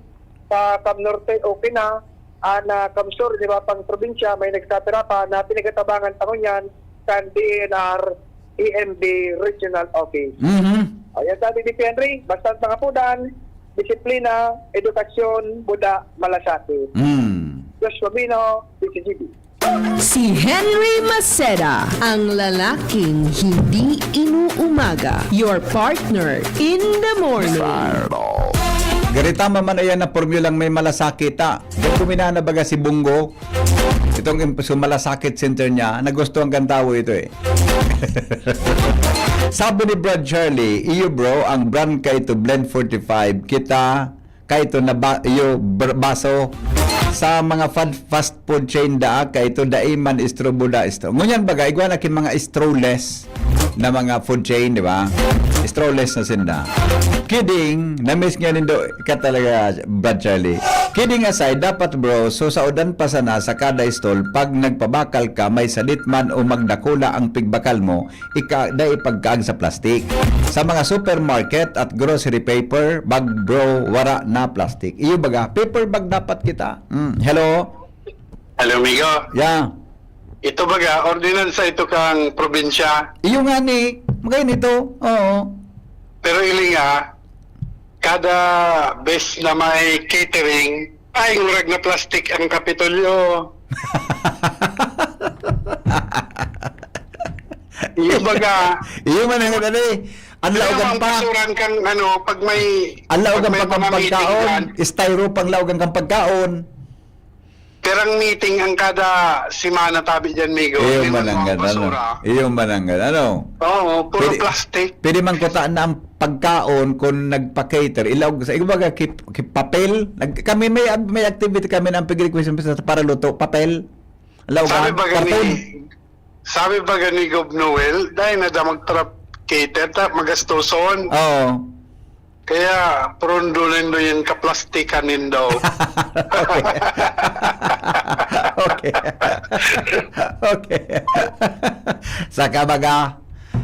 Sa Cam Norte, okay na. An, ah, Cam Sur, di ba, pang probinsya, may nagsapira pa na pinagatabangan pa ngunyan kan D E N R E M D Regional Office. Mhm. O, yan sabi ni Henry, basta mga pudan, disiplina, edukasyon, buda, malasakit. Mm. Joshua Bino, D C G B. Si Henry Maceda, ang lalaking hindi inuumaga. Your partner in the morning. Garita man ayan na pormulang may malasakit, ah. Di ko minana baga si Bungo. Itong imp-, so malasakit center niya, nagustuhan kan tawo ito eh. Sabi ni Brad Charlie, "Iyo bro, ang brand ka ito, Blend forty-five. Kita, ka ito na ba, iyo, br-, baso. Sa mga fad-, fast food chain da, ka ito, dai man istrobo da, istro." Ngunyan baga, igwa na kin mga stroless na mga food chain, di ba? Stroless na sinda. Kidding, na-miss nga nindo ka talaga, Brad Charlie. Kidding aside, dapat bro, so saodan pa sana sa kada stall, pag nagpabakal ka, may sadit man o magdakula ang pigbakal mo, ika, dai pagkaag sa plastic. Sa mga supermarket at grocery paper bag, bro, wara na plastic. Iyo baga, paper bag dapat kita. Mm, hello? Hello, amigo. Yeah. Ito baga, ordinansa ito kang probinsya. Iyo nga ni, magayon ito. Oo. Pero ili nga, kada bes na may catering, ay, ngurag na plastic ang Kapitolyo. Iyo baga. Iyo man ang dali. Ang Kaya laogan ang pa. Basuran kang, ano, pag may, Ang laogan pag may pa kang mga meeting pagkaon. Dyan. Styro pang laogan kang pagkaon. Perang meeting ang kada semana tabi dyan, Migo. Iyo May man ang mga ganun, ano? basura. Iyo man ang ganun, ano? Oo, puro Pwede, plastic. pwede man kutaan na ang pagkaon kung nagpa-cater. Ilaog sa, iba ka, ki, ki papel? Nag, kami may, may activity kami na ang pag-request sa para luto. Papel? Laogan? Sabi ba gani, Karton? sabi ba gani, Gob Noel, dahil na da magtrap cater, ta, magastoson. Oo. Kaya, purundulin do yan kaplastikan nindo. Okay. Okay. Okay. Saka baga,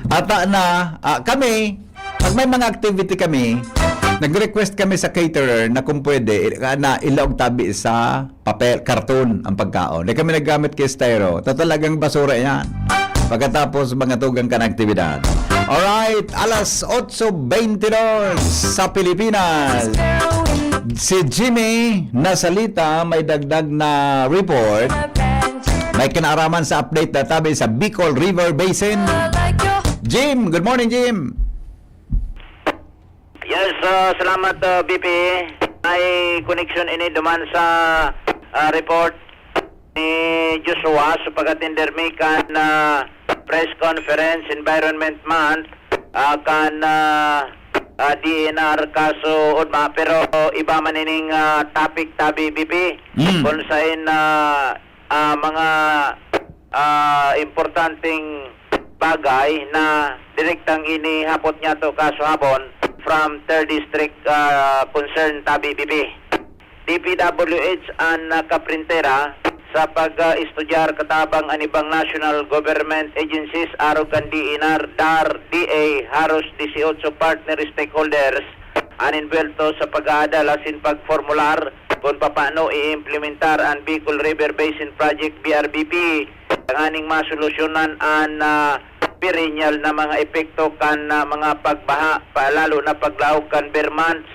ata na, ah, kami, pag may mga activity kami, nag-request kami sa caterer na kung pwede, i-, na ilaog tabi sa papel, karton ang pagkaon. Di kami naggamit kay styro. Ta talagang basura yan. Pagkatapos, mga tugang kan aktibidad. Alright, alas otso bentidós sa Pilipinas. Si Jimmy Nasalita may dagdag na report. May kinaaraman sa update na tabi sa Bicol River Basin. Jim, good morning, Jim. Yes, ah, salamat, ah, B P. May koneksyon ini duman sa, ah, report ni Joshua sa pag-atender mi kan, ah, press conference, Environment Month, ah, kan, ah, ah, D E N R kaso Udma, pero iba man ining, ah, topic tabi, B P. Mm. Kung sain, ah, ah, mga, ah, importanteng bagay na direktang inihapot niya to kaso habon from third district, ah, concern tabi, B P. D P W H an nakaprintera sa pag-estudyar katabang an ibang national government agencies, arog kan D E N R, DAR, D A, haros dieciocho partner stakeholders an envuelto sa pag-aadal asin pagformular kun papaano i-implementar an Bicol River Basin Project, B R B P, tanganing masolusyonan an, ah, perennial na mga epekto kan, ah, mga pagbaha, pa, lalo na paglaog kan Bermans,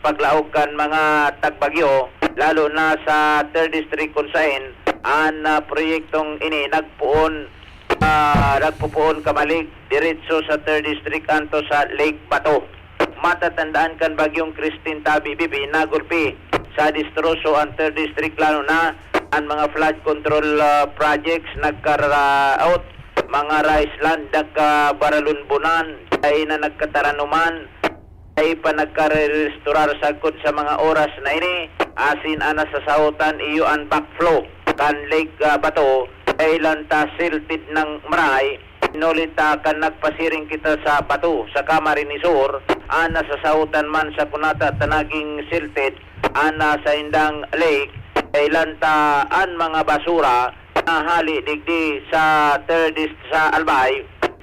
paglaog kan mga tagbagyo, lalo na sa third district kun sain an, ah, proyektong ini nagpoon, ah, nagpopoon kamalig diretso sa third district anto sa Lake Bato. Matatandaan kan Bagyong Christine tabi, B P, nagulpi sa destroso an third district, lalo na an mga flood control, ah, projects nagkaraot, mga rice land nagkabaralunbonan, dai na nagkataranoman, dai pa nagkarerestorar sagkod sa mga oras na ini, asin an nasasaotan iyo an backflow kan Lake, ah, Bato, dahilan ta silted nang maray, hinuli ta kan nagpasiring kita sa Bato, sa Camarines Sur, an nasasaotan man sa kunata ta naging silted an, ah, saindang lake, dahilan ta an mga basura na hali digdi sa third dis-, sa Albay,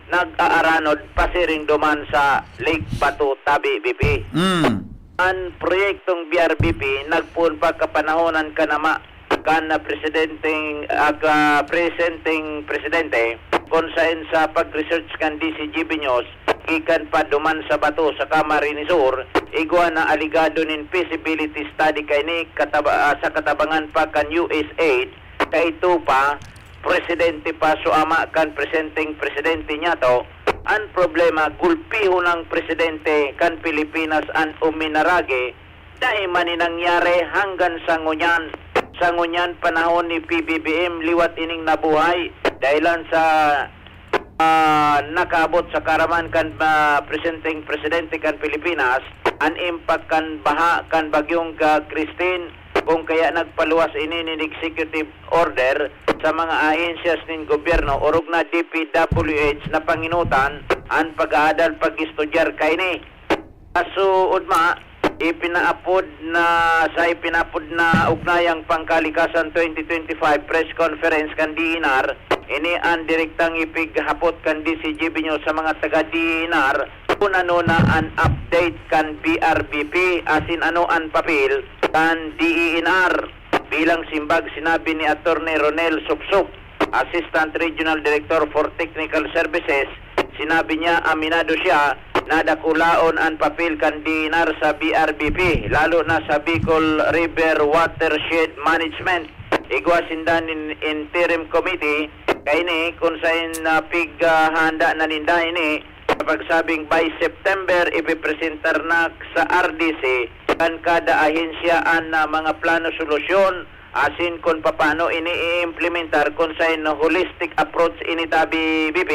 nag-aaranod pasiring duman sa Lake Bato, tabi, B P. Mm. An proyektong B R B P nagpoon pa kapanahonan kan ama kan, ah, presidenteng, ah, ka-, presenteng presidente, kun saen sa pag-research kan D C G B News, gikan pa duman sa Bato sa Camarines Sur, igwa na alegado nin feasibility study kaini kataba-, ah, sa katabangan pa kan U S A I D, kaito pa, presidente pa so ama kan presenteng presidente niyato. An problema, gulpihon nang presidente kan Pilipinas an uminaragi, dai man ni nangyari hanggan sa ngunyan. Sa ngunyan panahon ni P B B M, liwat ining nabuhay dahilan sa, ah, nakaabot sa kaaraman kan, ah, presenteng presidente kan Pilipinas, an impact kan baha kan bagyong, ah, Christine, kung kaya nagpaluwas ini nin executive order sa mga ahensyas nin gobyerno, orog na D P W H, na panginutan an pag-aadal pag-estudyar kaini. Sa suod ma, ipinaapod na, sa ipinaapod na Ugnayang Pangkalikasan twenty twenty-five press conference kan D E N R, ini an direktang ipighapot kan D C G B News sa mga taga D E N R kun ano na an update kan B R B P asin ano an papel kan D E N R. Bilang simbag, sinabi ni Attorney Ronel Suksuk, Assistant Regional Director for Technical Services, sinabi niya, aminado siya na dakulaon an papel kan D E N R sa B R B P, lalo na sa Bicol River Watershed Management. Igwa sinda nin interim committee kaini kun saen na pighahanda na ninda ini sa pagsabing by September ipipresentar na sa R D C kan kada ahensya an, ah, mga plano solusyon asin kun papaano ini i-implementar kun saen holistic approach ini tabi, B P,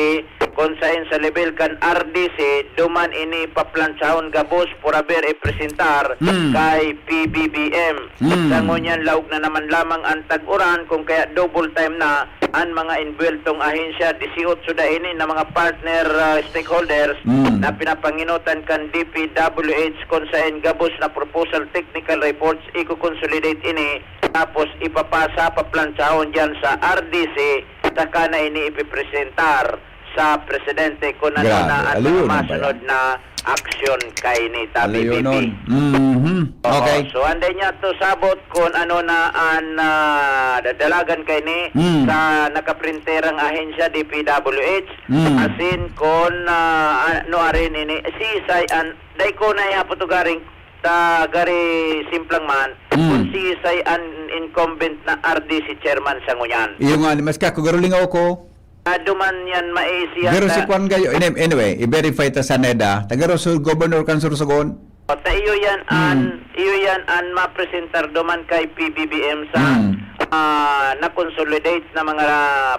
kun saen sa level kan R D C duman ini paplansahon gabos por haber ipresentar Mm. kay P B B M. Mm. Sa ngunyan, laog na naman lamang an tag-uran, kung kaya double time na an mga enbuweltong ahensya, disiotso da ini na mga partner, ah, stakeholders Mm. na pinapanginutan kan D P W H kun saen gabos na proposal technical reports, iko-consolidate ini, tapos ipapasa, paplantsahon diyan sa R D C, saka na ini ipipresentar sa presidente kun ano Grabe, na an mga aliw nun pala. masunod na aksyon kaini, tabi, Aliw B P. nun. Mhm. Oo. Okay. So, anday niya to sabot kun ano na an, ah, dadalagan kaini Mm. sa nakaprinterang ahensya, D P W H, Mm. asin kun, ah, ano arin ini, siisay an, dai ko na ihapot garing ta gari simplang man, Mm. kun siisay an incumbent na R D C chairman sa ngunyan. Iyo nga, ni, maski ako, garo lingaw ko. Ado man yan, maisi yan Pero si ta- Kwan gayo, any-, anyway, i-verify ta sa neda. Taga Sur-, Governor kan Sorsogon. O, ta iyo yan an, Hmm. iyo yan an mapresentar duman kay P B B M sa, Hmm. ah, na-consolidate na mga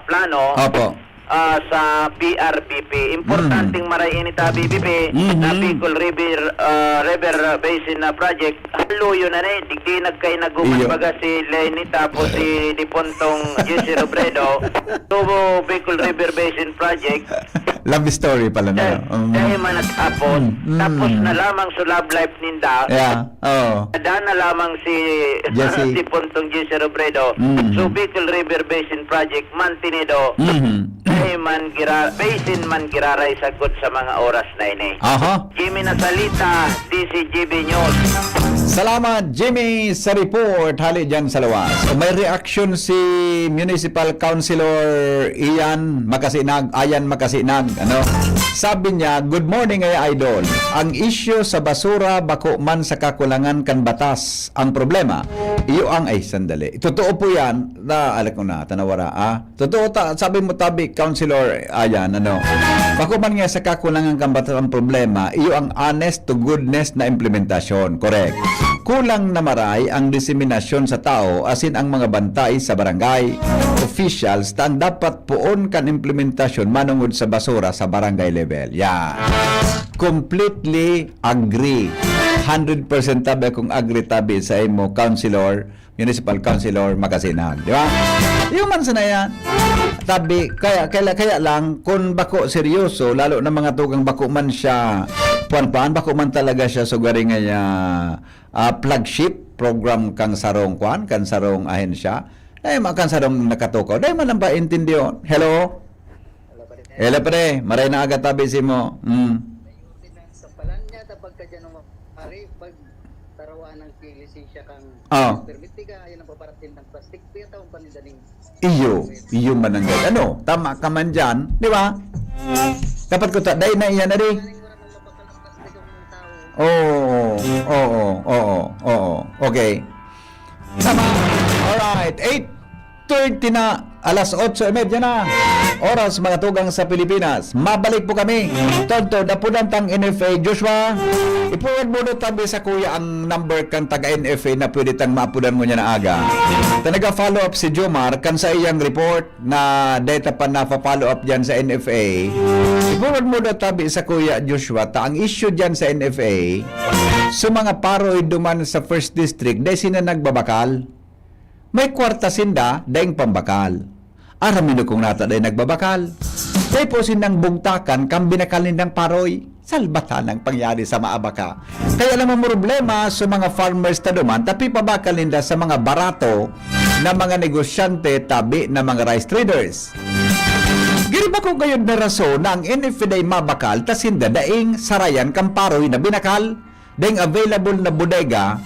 plano, Opo. ah, sa B R B P. Importanteng Hmm. maray ini ta B B P, Mhm. na Bicol River, ah, River Basin na project. Haluyo na ni, digdi nagkainaguman Iyo. baga si Leni tapos si Dipontong Jesse Robredo. So, Bicol River Basin Project. Love story pala na. Dahil, Um. dahil man at apos, Mm, mm. tapos na lamang sa love life ninda. Yeah, oo. Ada na lamang si Jesse. Dipontong Jesse Robredo. Mm. So, Bicol River Basin Project, mantenido. Mhm. Ay man gira-, basin man giraray sagkod sa mga oras na ini. Aha. Jimmy Nasalita, D C G B News. Salamat, Jimmy, sa report. Hali dyan sa luwas. O, may reaction si Municipal Councilor Ian Makasinag, Ayan Makasinag, ano? Sabi niya, "Good morning, ay idol. Ang isyu sa basura, bako man sa kakulangan kan batas. Ang problema, iyo ang," ay, sandali. Totoo po yan. Na, alak ko na, tanawara, ah. Totoo ta, sabi mo, tabi, Councilor, ayan, ano. Bako man nga sa kakulangan kan batas ang problema, iyo ang honest to goodness na implementasyon, correct. Kulang na maray ang diseminasyon sa tao, asin ang mga bantay sa barangay officials, ta ang dapat poon kan implementasyon manungod sa basura sa barangay level. Yan. Completely agree. Hundred percent tabi akong agree tabi sa imo, Councilor. Municipal Councilor Makasinag, di ba? Yung man sana yan. Tabi, kaya, kaya, kaya lang, kung bako seryoso, lalo na mga tugang bako man siya, puan-puan, bako man talaga siya sugaring ay, ah, ah, flagship program kang sarong kwan, kang sarong ahensya, dahil man kang sarong nakatukaw, dahil man ang paintindi yun. Hello? Hello, pre. Maray na aga tabi si mo. Mm. Sa palan niya, ta pagka January, pag tarawa ng lisensya kang Oh. permit, di ka, yan ang paparating ng plastic, kaya tawag pa nila ning Iyo, iyo mananggad. Ano? Tama ka man dyan, di ba? Dapat ko ta, dahil na iyan na di. Oo, oo, oo, oo. Okay. Tama. Alright. Eight thirty na. Alas otso y media na. Oras, mga tugang sa Pilipinas. Mabalik po kami. Tonto, napunan tang N F A. Joshua, i-forward mo daw tabi sa kuya ang number kang taga N F A na pwede tang maapunan mo niya na aga. Ta naga-follow up si Jomar kan sa iyang report na data pa nafa-follow up dyan sa N F A. I-forward mo daw tabi sa kuya Joshua ta ang issue dyan sa N F A, sa mga paroy duman sa First District, dahil sina nagbabakal. May kwarta sinda, daing pambakal. Aram nindo kung nata dai nagbabakal. Dai po sindang bugtakan kan binakal nindang paroy. Salbatan ang pangyari sa maabaka. Kaya lang ang problema sa mga farmers ta duman, tapi pabakal ninda sa mga barato na mga negosyante, tabi na mga rice traders. Giri ba ko gayod na rason na ang N F A dai mabakal ta sinda daing sarayan kan paroy na binakal? Ding available na bodega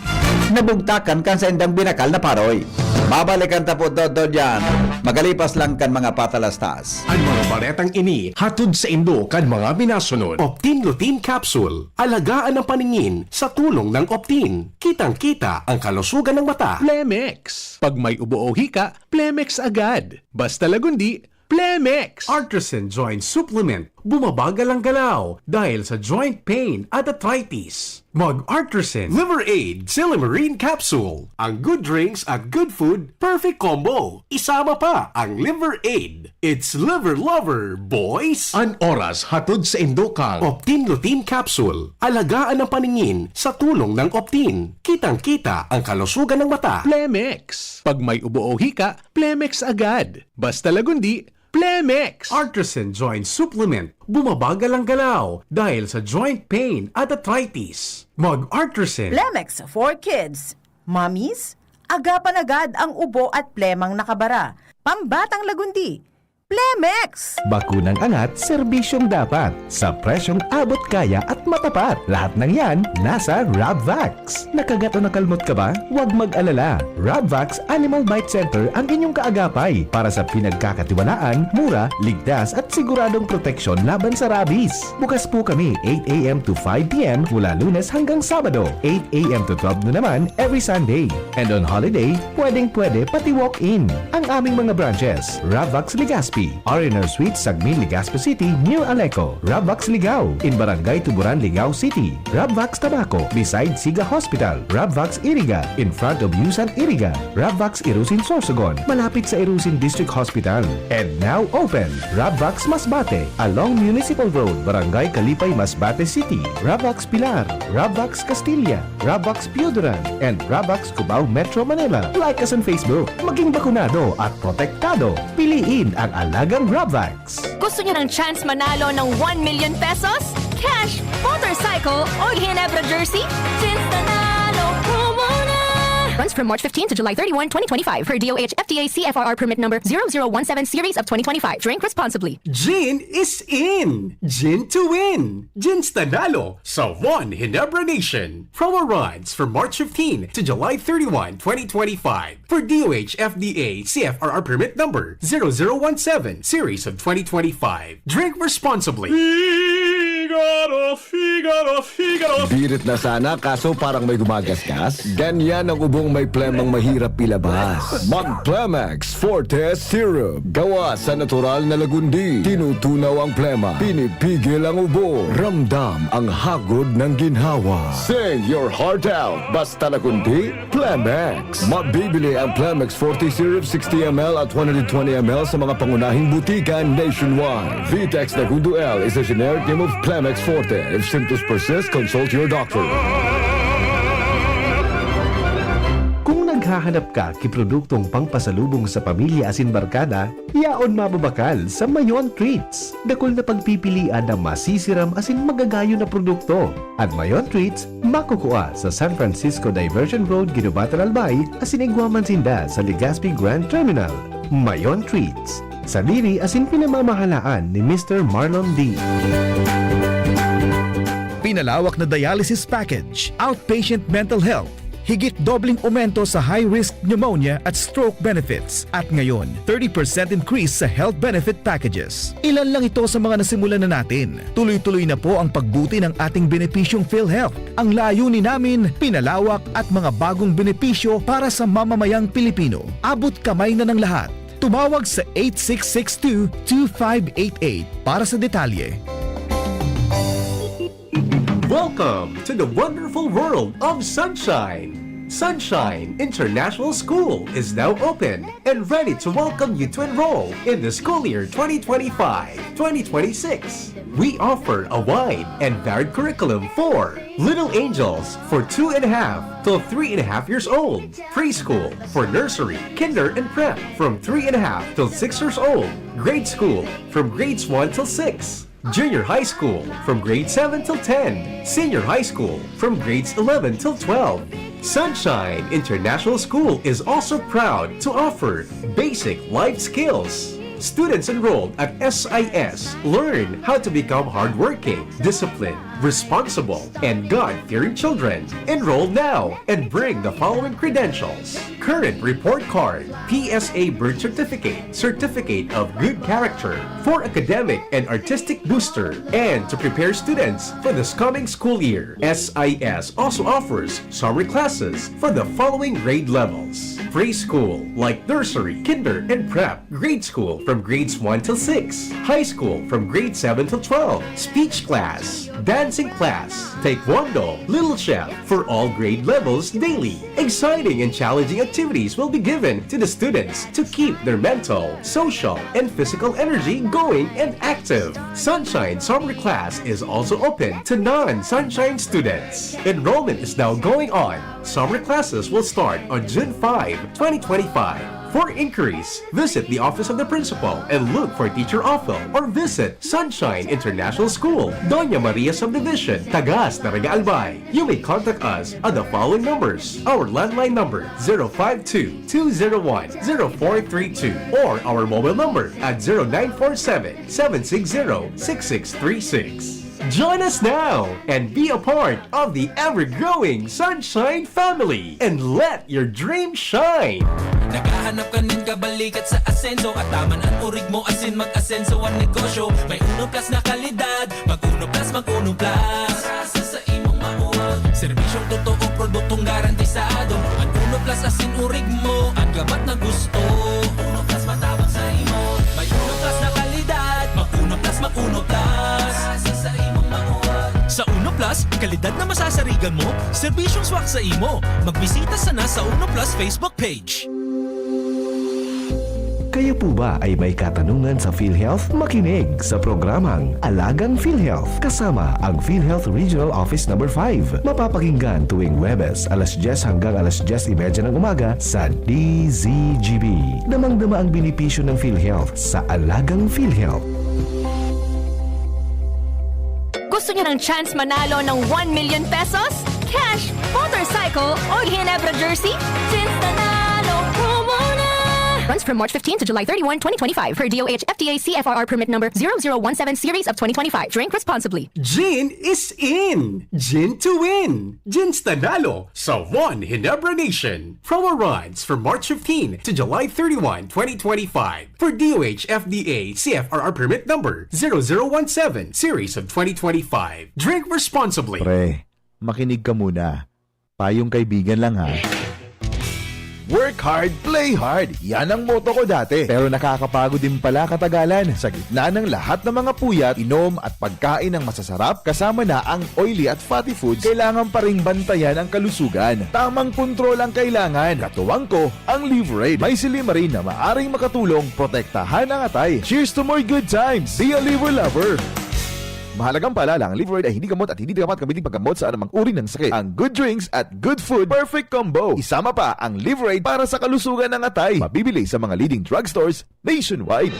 na bugtakan kan saindang binakal na paroy. Babalikan ta po todo diyan, magalipas lang kan mga patalastas. Ang mga baretang ini hatod saindo kan mga minasunod. Optin Lutein Capsule. Alagaan ang paningin sa tulong ng Optin. Kitang-kita ang kalusugan ng mata. Plemex. Pag may ubo o hika, Plemex agad. Basta Lagundi, Plemex! Artresin Joint Supplement. Bumabagal ang galaw dahil sa joint pain at arthritis. Mag Artresin Liver Aid Silymarin Capsule. Ang good drinks at good food, perfect combo. Isama pa ang Liver Aid. It's Liver Lover, boys! An oras hatod saindo kang Optin Lutein Capsule. Alagaan ang paningin sa tulong ng Optin. Kitang-kita ang kalusugan ng mata. Plemex. Pag may ubo o hika, Plemex agad. Basta Lagundi, Plemex! Artresin Joint Supplement. Bumabagal ang galaw dahil sa joint pain at arthritis. Mag Artresin. Plemex for Kids. Mommies, agapan agad ang ubo at plemang nakabara. Pambatang Lagundi, Plemex! Bakunang angat, serbisyong dapat, sa presyong abot kaya at matapat. Lahat ng yan, nasa Rabvax. Nakagat o nakalmot ka ba? Huwag mag-alala. Rabvax Animal Bite Center ang inyong kaagapay para sa pinagkakatiwalaan, mura, ligtas at siguradong proteksyon laban sa rabies. Bukas po kami eight a m to five p m mula Lunes hanggang Sabado, eight a m to twelve noon naman every Sunday. And on holiday, pwedeng-pwede pati walk-in. Ang aming mga branches, Rabvax Legazpi, R and R Suites, Sagmin, Legazpi City, near Aleco. Rabvax Ligao, in Barangay Tuburan, Ligao City. Rabvax Tabaco, beside Siga Hospital. Rabvax Iriga, in front of Yusan Iriga. Rabvax Irusin Sorsogon, malapit sa Irusin District Hospital. And now open, Rabvax Masbate, along Municipal Road, Barangay Kalipay, Masbate City. Rabvax Pilar, Rabvax Castilla, Rabvax Pioduran, and Rabvax Cubao, Metro Manila. Like us on Facebook. Maging bakunado at protektado. Piliin ang alagang Rabvax. Gusto niyo ng chance manalo ng one million pesos? Cash, motorcycle, o Ginebra jersey? Chance Nanalo promo na! Runs from March fifteen to July thirty-one, twenty twenty-five, per D O H F T A C F R R permit number zero zero one seven series of twenty twenty-five. Drink responsibly. Gin is in! Gin to win! Gin Nanalo sa One Ginebra Nation. Promo runs from March fifteen to July thirty-one, twenty twenty-five. For D O H F D A C F R R permit number zero zero one seven series of twenty twenty-five. Drink responsibly. Figaro, Figaro, Figaro. Birit na sana, kaso parang may gumagasgas. Ganyan ang ubong may plemang mahirap ilabas. Mag Plemex Forte Syrup. Gawa sa natural na lagundi. Tinutunaw ang plema. Pinipigil ang ubo. Ramdam ang hagod ng ginhawa. Sing your heart out. Basta lagundi, Plemex. Mabibili ang Plemex Forte Syrup sixty M L at one hundred twenty M L sa mga pangunahing butika nationwide. Vitex Nagundo L is a generic name of Plemex Forte. If symptoms persist, consult your doctor. Kung naghahanap ka ki produktong pangpasalubong sa pamilya asin barkada, yaon mababakal sa Mayon Treats. Dakul na pagpipilian na masisiram asin magagayon na produkto. An Mayon Treats makukua sa San Francisco Diversion Road, Guinobatan, Albay, asin igwa man sinda sa Legazpi Grand Terminal. Mayon Treats, Sadiri asin pinamamahalaan ni Mister Marlon D. Pinalawak na dialysis package, outpatient mental health, higit dobleng aumento sa high-risk pneumonia at stroke benefits, at ngayon, thirty percent increase sa health benefit packages. Ilan lang ito sa mga nasimulan na natin. Tuloy-tuloy na po ang pagbuti ng ating benepisyong PhilHealth. Ang layunin namin, pinalawak at mga bagong benepisyo para sa mamamayang Pilipino. Abot kamay na ng lahat. Tumawag sa eight six six two, two five eight eight para sa detalye. Welcome to the wonderful world of sunshine. Sunshine International School is now open and ready to welcome you to enroll in the school year twenty twenty-five, twenty twenty-six. We offer a wide and varied curriculum for Little Angels for two and a half till three and a half years old, preschool for nursery, kinder, and prep from three and a half till six years old, grade school from grades one till six, junior high school from grade seven till ten, senior high school from grades eleven till twelve. Sunshine International School is also proud to offer basic life skills. Students enrolled at S I S learn how to become hardworking, disciplined, responsible, and God-fearing children. Enroll now and bring the following credentials: current report card, P S A birth certificate, certificate of good character, for academic and artistic booster, and to prepare students for this coming school year. S I S also offers summer classes for the following grade levels: preschool, like nursery, kinder, and prep; grade school from grades one till six; high school from grade seven till twelve; speech class, dancing class, taekwondo, Little Chef, for all grade levels daily. Exciting and challenging activities will be given to the students to keep their mental, social, and physical energy going and active. Sunshine Summer Class is also open to non-Sunshine students. Enrollment is now going on. Summer classes will start on June five, twenty twenty-five. For inquiries, visit the office of the principal and look for Teacher Ophel, or visit Sunshine International School, Doña Maria Subdivision, Tagas, Daraga, Albay. You may contact us at the following numbers: our landline number, zero five two, two zero one, zero four three two, or our mobile number at zero nine four seven, seven six zero, six six three six. Join us now and be a part of the ever-growing Sunshine family, and let your dream shine. Naghahanap ka nin kabalikat sa asenso, at taman an urig mo asin mag-asenso an negosyo. May Uno Plus na kalidad, mag Uno Plus, mag Uno Plus. Sa imong mauwag. Serbisyong totoo, produktong garantisado. An Uno Plus asin urig mo, an gabat na gusto. Uno Plus matabang sa imo. May Uno Plus na kalidad, mag Uno Plus, mag Uno Plus. Sa imong mauwag. Sa Uno Plus, kalidad na masasarigan mo, serbisyong swak sa imo. Magbisita sana sa Uno Plus Facebook page. Kayo po ba ay may katanungan sa PhilHealth? Makinig sa programang Alagang PhilHealth kasama ang PhilHealth Regional Office Number five. Mapapakinggan tuwing Huwebes, alas dyes hanggang alas dyes y media ng umaga sa D Z G B. Damang-dama ang benepisyo ng PhilHealth sa Alagang PhilHealth. Gusto niyo ng chance manalo ng one million pesos? Cash, motorcycle, o Ginebra jersey? Jeans Nanalo promo na! Runs from March fifteen to July thirty-one, twenty twenty-five, per D O H F T A C F R R permit number zero zero one seven series of twenty twenty-five. Drink responsibly. Gin is in! Gin to win! Jeans Nanalo sa One Ginebra Nation. Promo runs from March fifteen to July thirty-one, twenty twenty-five. For D O H F D A C F R R permit number zero zero one seven series of twenty twenty-five. Drink responsibly. Pre, makinig ka muna. Payong kaibigan lang, ha. Work hard, play hard. Yan ang motto ko dati. Pero nakakapagod din pala katagalan. Sa gitna ng lahat ng mga puyat, inom at pagkain ng masasarap, kasama na ang oily at fatty foods, kailangan pa ring bantayan ang kalusugan. Tamang kontrol ang kailangan. Katuwang ko, ang Liverade. May silymarin na maaring makatulong protektahan ang atay. Cheers to more good times! Be a Liver Lover! Mahalagang paalala, ang Liverade ay hindi gamot at hindi dapat gamitin paggamot sa anumang uri ng sakit. Ang good drinks at good food, perfect combo. Isama pa ang Liverade para sa kalusugan ng atay. Mabibili sa mga leading drugstores nationwide.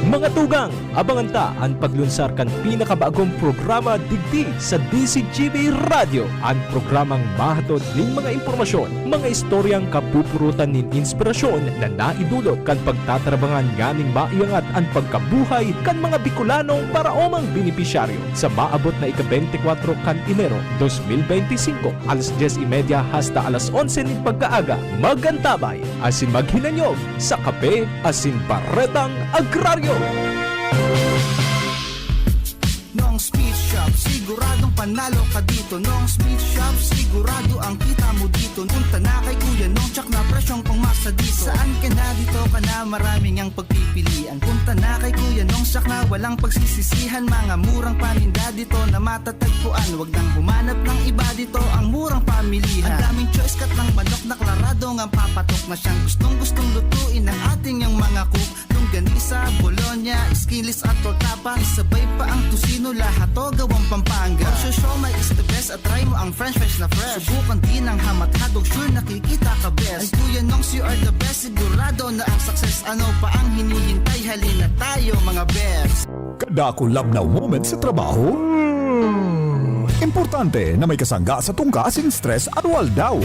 Mga tugang, abangan ta an paglunsar kan pinakabagong programa digdi sa D C G B Radyo, an programang mahatod nin mga impormasyon, mga istoryang kapupurutan nin inspirasyon na naidulot kan pagtatarabangan nganing maiangat an pagkabuhay kan mga Bicolanong paraomang benepisyaryo. Sa maabot na ika-beintikwatro kan Enero dos mil beintisinko, alas dyes y media hasta alas onse nin pagkaaga, mag-antabay asin maghinanyog sa Kape asin Baretang Agraryo. Nong Speed Shop, siguradong panalo ka dito. Nong Speed Shop, sigurado ang kita mo dito. Punta na kay Kuya Nong, tsak na presyong pangmasa dito. Saan ka na, dito ka na, maraming ang pagpipilian. Punta na kay Kuya Nong, tsak na walang pagsisisihan. Mga murang paninda dito na matatagpuan. Wag nang humanap ng iba dito, ang murang pamilihan. Ang daming choice, cut ng manok na klarado ngang papatok na siyang gustong-gustong lutuin ng ating yang mga cook. Longganisa, bologna, skinless at tortapa. Isabay pa ang tocino, lahat to gawang Pampanga. Ang siomai is the best at try mo ang french fries na fresh. Subukan din ang ham at hotdog, sure nakikita ka best. Ay Kuya Nongs, you are the best, sigurado na ang success. Ano pa ang hinihintay? Halina tayo mga best. Kada kulab na moment sa trabaho? Hmm. Importante na may kasangga sa tungka asin stress aroaldaw.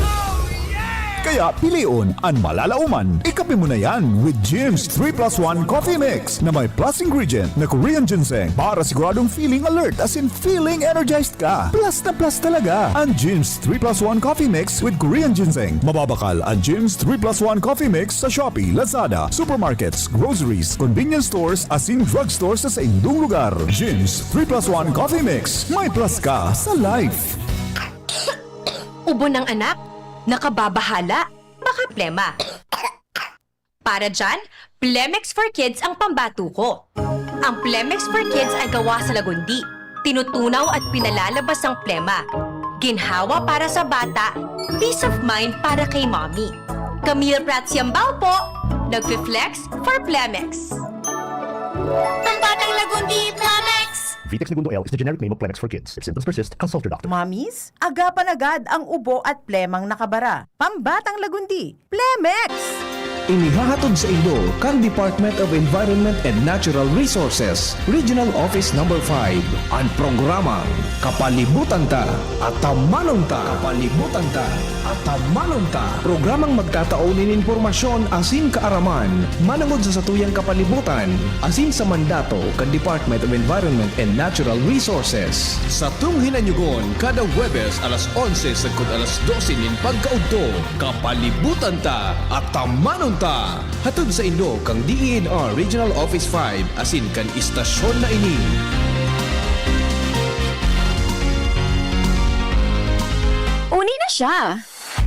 Kaya pilion an malalaoman. Ikape mo na yan with Jim's three plus one Coffee Mix na may plus ingredient na Korean ginseng para siguradong feeling alert asin feeling energized ka. Plus na plus talaga an Jim's three plus one Coffee Mix with Korean ginseng. Mababakal an Jim's three plus one Coffee Mix sa Shopee, Lazada, supermarkets, groceries, convenience stores asin drugstore sa saindong lugar. Jim's three plus one Coffee Mix. May plus ka sa life. Ubo ng anak? Nakababahala? Baka plema. Para dyan, Plemex for Kids ang pambato ko. Ang Plemex for Kids ay gawa sa lagundi, tinutunaw at pinalalabas ang plema. Ginhawa para sa bata, peace of mind para kay mommy. Camille Prats Yambao po, nagfi-flex for Plemex. Pambatang Lagundi, Plemex! Vitex Negundo L is the generic name of Plemex for kids. If symptoms persist, consult your doctor. Mommies, agapan agad ang ubo at plemang nakabara. Pambatang Lagundi, Plemex! Inihahatod saindo kan Department of Environment and Natural Resources, Regional Office Number five, an programang Kapalibutan Ta, Atamanon Ta. Kapalibutan Ta, Atamanon Ta. Programang magtatao nin impormasyon asin kaaraman manongod sa satuyang kapalibutan asin sa mandato kan Department of Environment and Natural Resources. Satong hinanyugon kada Huwebes alas onse sagkod alas dose nin pagkaudto. Kapalibutan Ta, Atamanon Ta! Hatod saindo kan D E N R Regional Office five asin kan istasyon na ini. Uni na siya!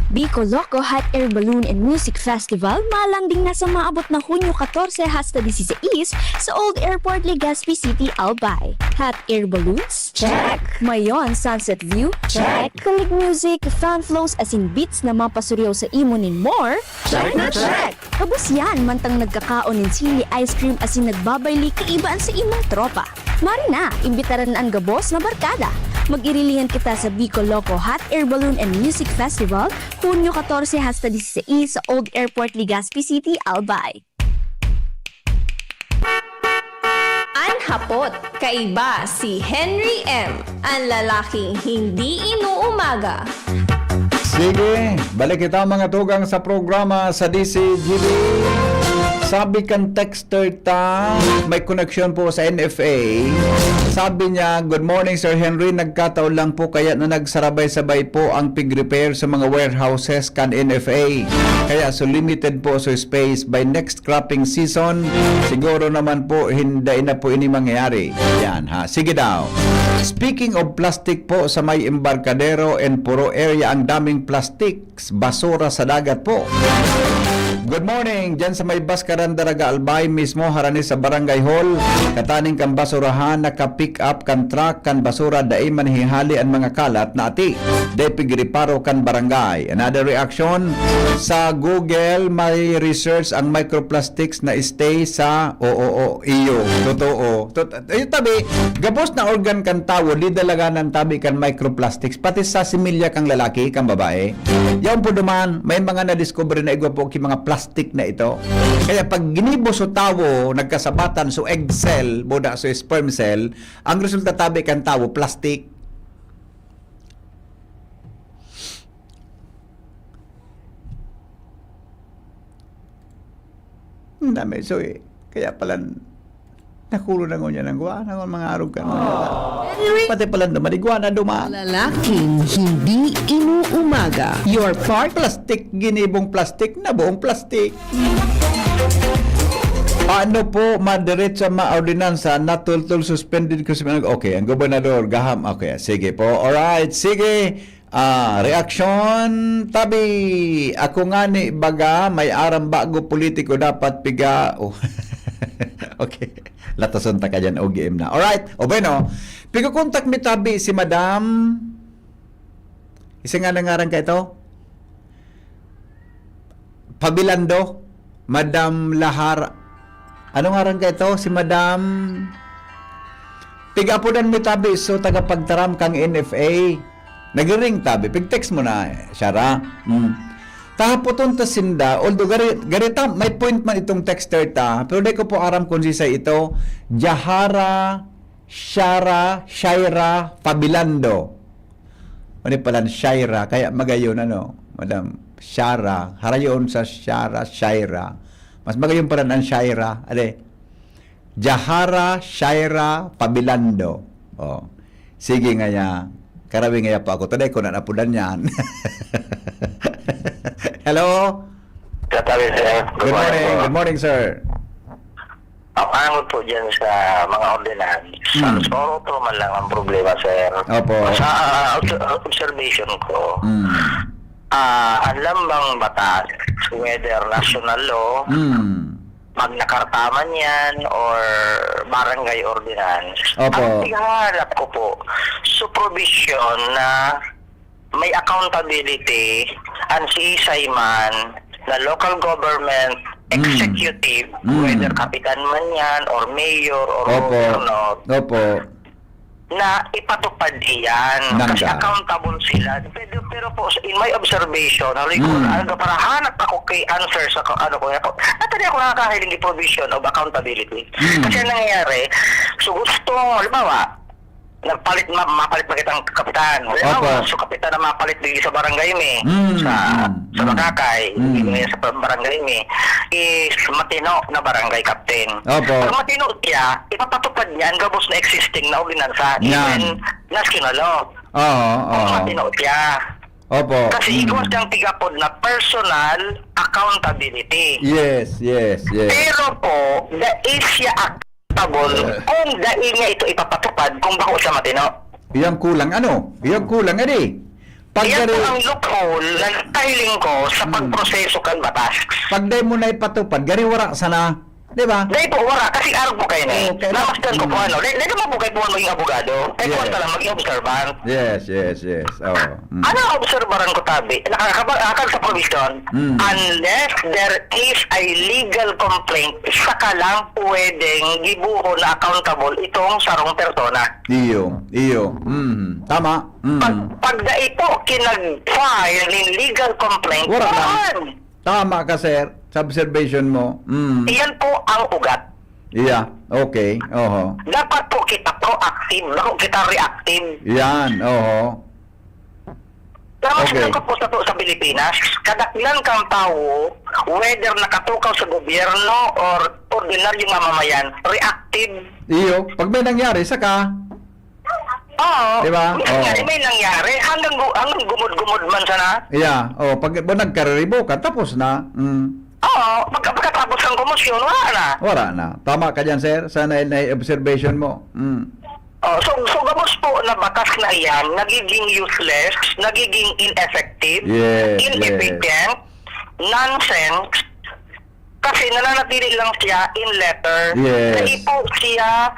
Bico Loco Hot Air Balloon and Music Festival malanding na sa maabot na Hunyo katorse hasta disisais sa Old Airport, Legazpi City, Albay. Hot air balloons? Check! Mayon sunset view? Check! Kalig music, fan flows asin beats na mapasuryaw sa imo nin more? Check na check! Kabos yan, mantang nagkakaon nin sili ice cream asin nagbabayli kaiba an sa imong tropa. Mari na, imbitaran an gabos na barkada. Mag-irilihan kita sa Bico Loco Hot Air Balloon and Music Festival, Hunyo katorse hasta disisais sa Old Airport, Legazpi City, Albay. An hapot, kaiba si Henry M, an lalaking hindi inuumaga. Sige, balik kita mga tugang sa programa sa D C G B. Sabi kan texter ta, may koneksyon po sa N F A. Sabi niya, "Good morning, Sir Henry. Nagkataon lang po kaya na nagsarabay-sabay po ang pig-repair sa mga warehouses kan N F A. Kaya so limited po so space. By next cropping season, siguro naman po, hindi na po ini mangyayari." Yan ha. Sige daw. Speaking of plastic po, sa may Embarcadero and Puro area, ang daming plastic, basura sa dagat po. Good morning! Diyan sa may Baskaran, Daraga, Albay mismo, harani sa Barangay Hall, kataning kan basurahan, naka-pick up kan truck kan basura, dai man hihali an mga kalat na ati. Dai pigreparo kan barangay. Another reaction, sa Google, may research ang microplastics na stay sa, oo, oo, iyo. Totoo. Tot-, eh, tabi, gabos na organ kan tawo, di dalaganan tabi kan microplastics, pati sa similya kan lalaki, kan babae. Yaon po duman, may mga nadiskubre na igwa po ki mga plastic na ito. Kaya pag ginibo so tawo, nagkasabatan so egg cell, buda so sperm cell, ang resulta tabi kan tawo, plastic. Ang dami. So, eh, kaya pala nakulo na ngunyan ang guwa, na mga arog ka. Pati pala dumaligwa na duma. Lalaking hindi inuumaga. Your part. Plastic, ginibong plastic, na buong plastic. Paano po madiretso ang mga ordinansa na tultol suspended ko sa mga, okay, ang gobernador, gaham, okay, sige po, alright, sige. Ah, reaksyon, tabi. Ako nga ni baga, may aram bago politiko dapat piga. Oh. Okay. Latason ta ka dyan, O G M na. Alright. O bueno, pigukontak mi tabi si Madam. Isa nga na ngaran ka ito? Pabilando, Madam Lahar, ano ngaran ka ito? Si Madam, pigapodan mi tabi, so taga Pagtaram kang N F A. Nagiring tabi, pig-text mo na, eh, Shara. Mm. Tahapoton ta sinda, although gari, gari ta, may point man itong texter ta, pero di ko po aram kung sisay ito. Jahara, Shara, Shaira, Pabilando. Ano palan Shaira? Kaya magayon, ano, Madam Shara. Harayon sa Shara, Shaira. Mas magayon palan ang Shaira. Ade, Jahara, Shaira, Pabilando. Oh. Sige ngaya. Karawi ngaya po ako. Taday ko na napudan yan. Hello? Katabi, sir. Good Good morning morning. po. Good morning, sir. Ang ano po dyan sa mga ordinance, Mm. sa Sorotro man lang ang problema, sir. Opo. Sa, ah, obs-, observation ko, Mm. ah, ang lambang batas, whether national law, Mm. Magna Carta man yan, or barangay ordinance, Opo. ang pighahanap ko po, so provision na may accountability ang siisay man na local government Mm. executive, Mm. whether kapitan man yan, or mayor, or Opo. governor, Opo. na ipatupad iyan. Nanda. Kasi accountable sila. Pero, pero po, in my observation, haloy ko, Mm. ano, para hanap ako kay answer sa ka-, ano ko, ako, natali ako nakakahiling yung provision of accountability. Mm. Kasi ang nangyayari, so gustong, halimbawa, nagpalit ma-, mapalit pa kitang kapitan. Halimbawa, Opo. so kapitan na mapalit digdi sa barangay mi, Mm, sa, mm, sa mm. Makakay, Mm. hindi sa barangay mi, is matino na barangay captain. Opo. Pag matino siya, ipapatupad niya ang gabos na existing na ordinansa, Yan. even national law. Oo, Kung oo. matino siya. Opo. Kasi Mm. igwa siyang tigapod na personal accountability. Yes, yes, yes. Pero po, dai siya accountable Eh. kung dai niya ito ipapatupad kung bako siya matino. Iyang kulang, ano? Iyang kulang, adi. Pag Iyan po gari- ang loophole na nakahiling ko sa Hmm. pagproseso kan batas. Pag dai mo na ipatupad, gari wara sana. Di ba? Dai po, wara. Kasi arog po kayo na eh. Oo, kaya Namasdan ko po, Hmm. ano. Dai, dai naman po kayo po maging abogado. Kaya po Yes. talaga maging observant. Yes, yes, yes. Oo. Mm. Ano ang obserbaran ko, tabi? Nakakaba-, akag sa provision, Mm. unless there is a legal complaint, saka lang pwedeng gibohon na accountable itong sarong persona. Iyo, iyo. Mm. Tama. Mm. Pag, pag dai po kinag-file nin legal complaint, Wala na. saan? Tama ka, sir, sa observation mo. Mm. Iyan po ang ugat. Yeah, okay. Oho. Dapat po kita proactive, bako kita reactive. Yan, oho. Pero mas Okay. nako po sa, sa Pilipinas, kadaklan kang tawo, whether nakatukaw sa gobyerno or ordinaryong mamamayan, reactive. Iyo, pag may nangyari, saka Oo. Di ba? May nangyari, Oo. may nangyari. Hanggang gu-, hanggang gumod-gumod man sana. Yeah. Oh, pag, pag nagkariribo ka, tapos na. Mm. Oo. Pag, pagkatapos ng komosyon, wala na. Wala na. Tama ka dyan, sir. Sana ay na-observation mo. Mm. Oh, so, so gabos po na batas na iyan, nagiging useless, nagiging ineffective, Yes, yes. inefficient, nonsense, Kasi nananatili lang siya in letter. Yes. Dai po siya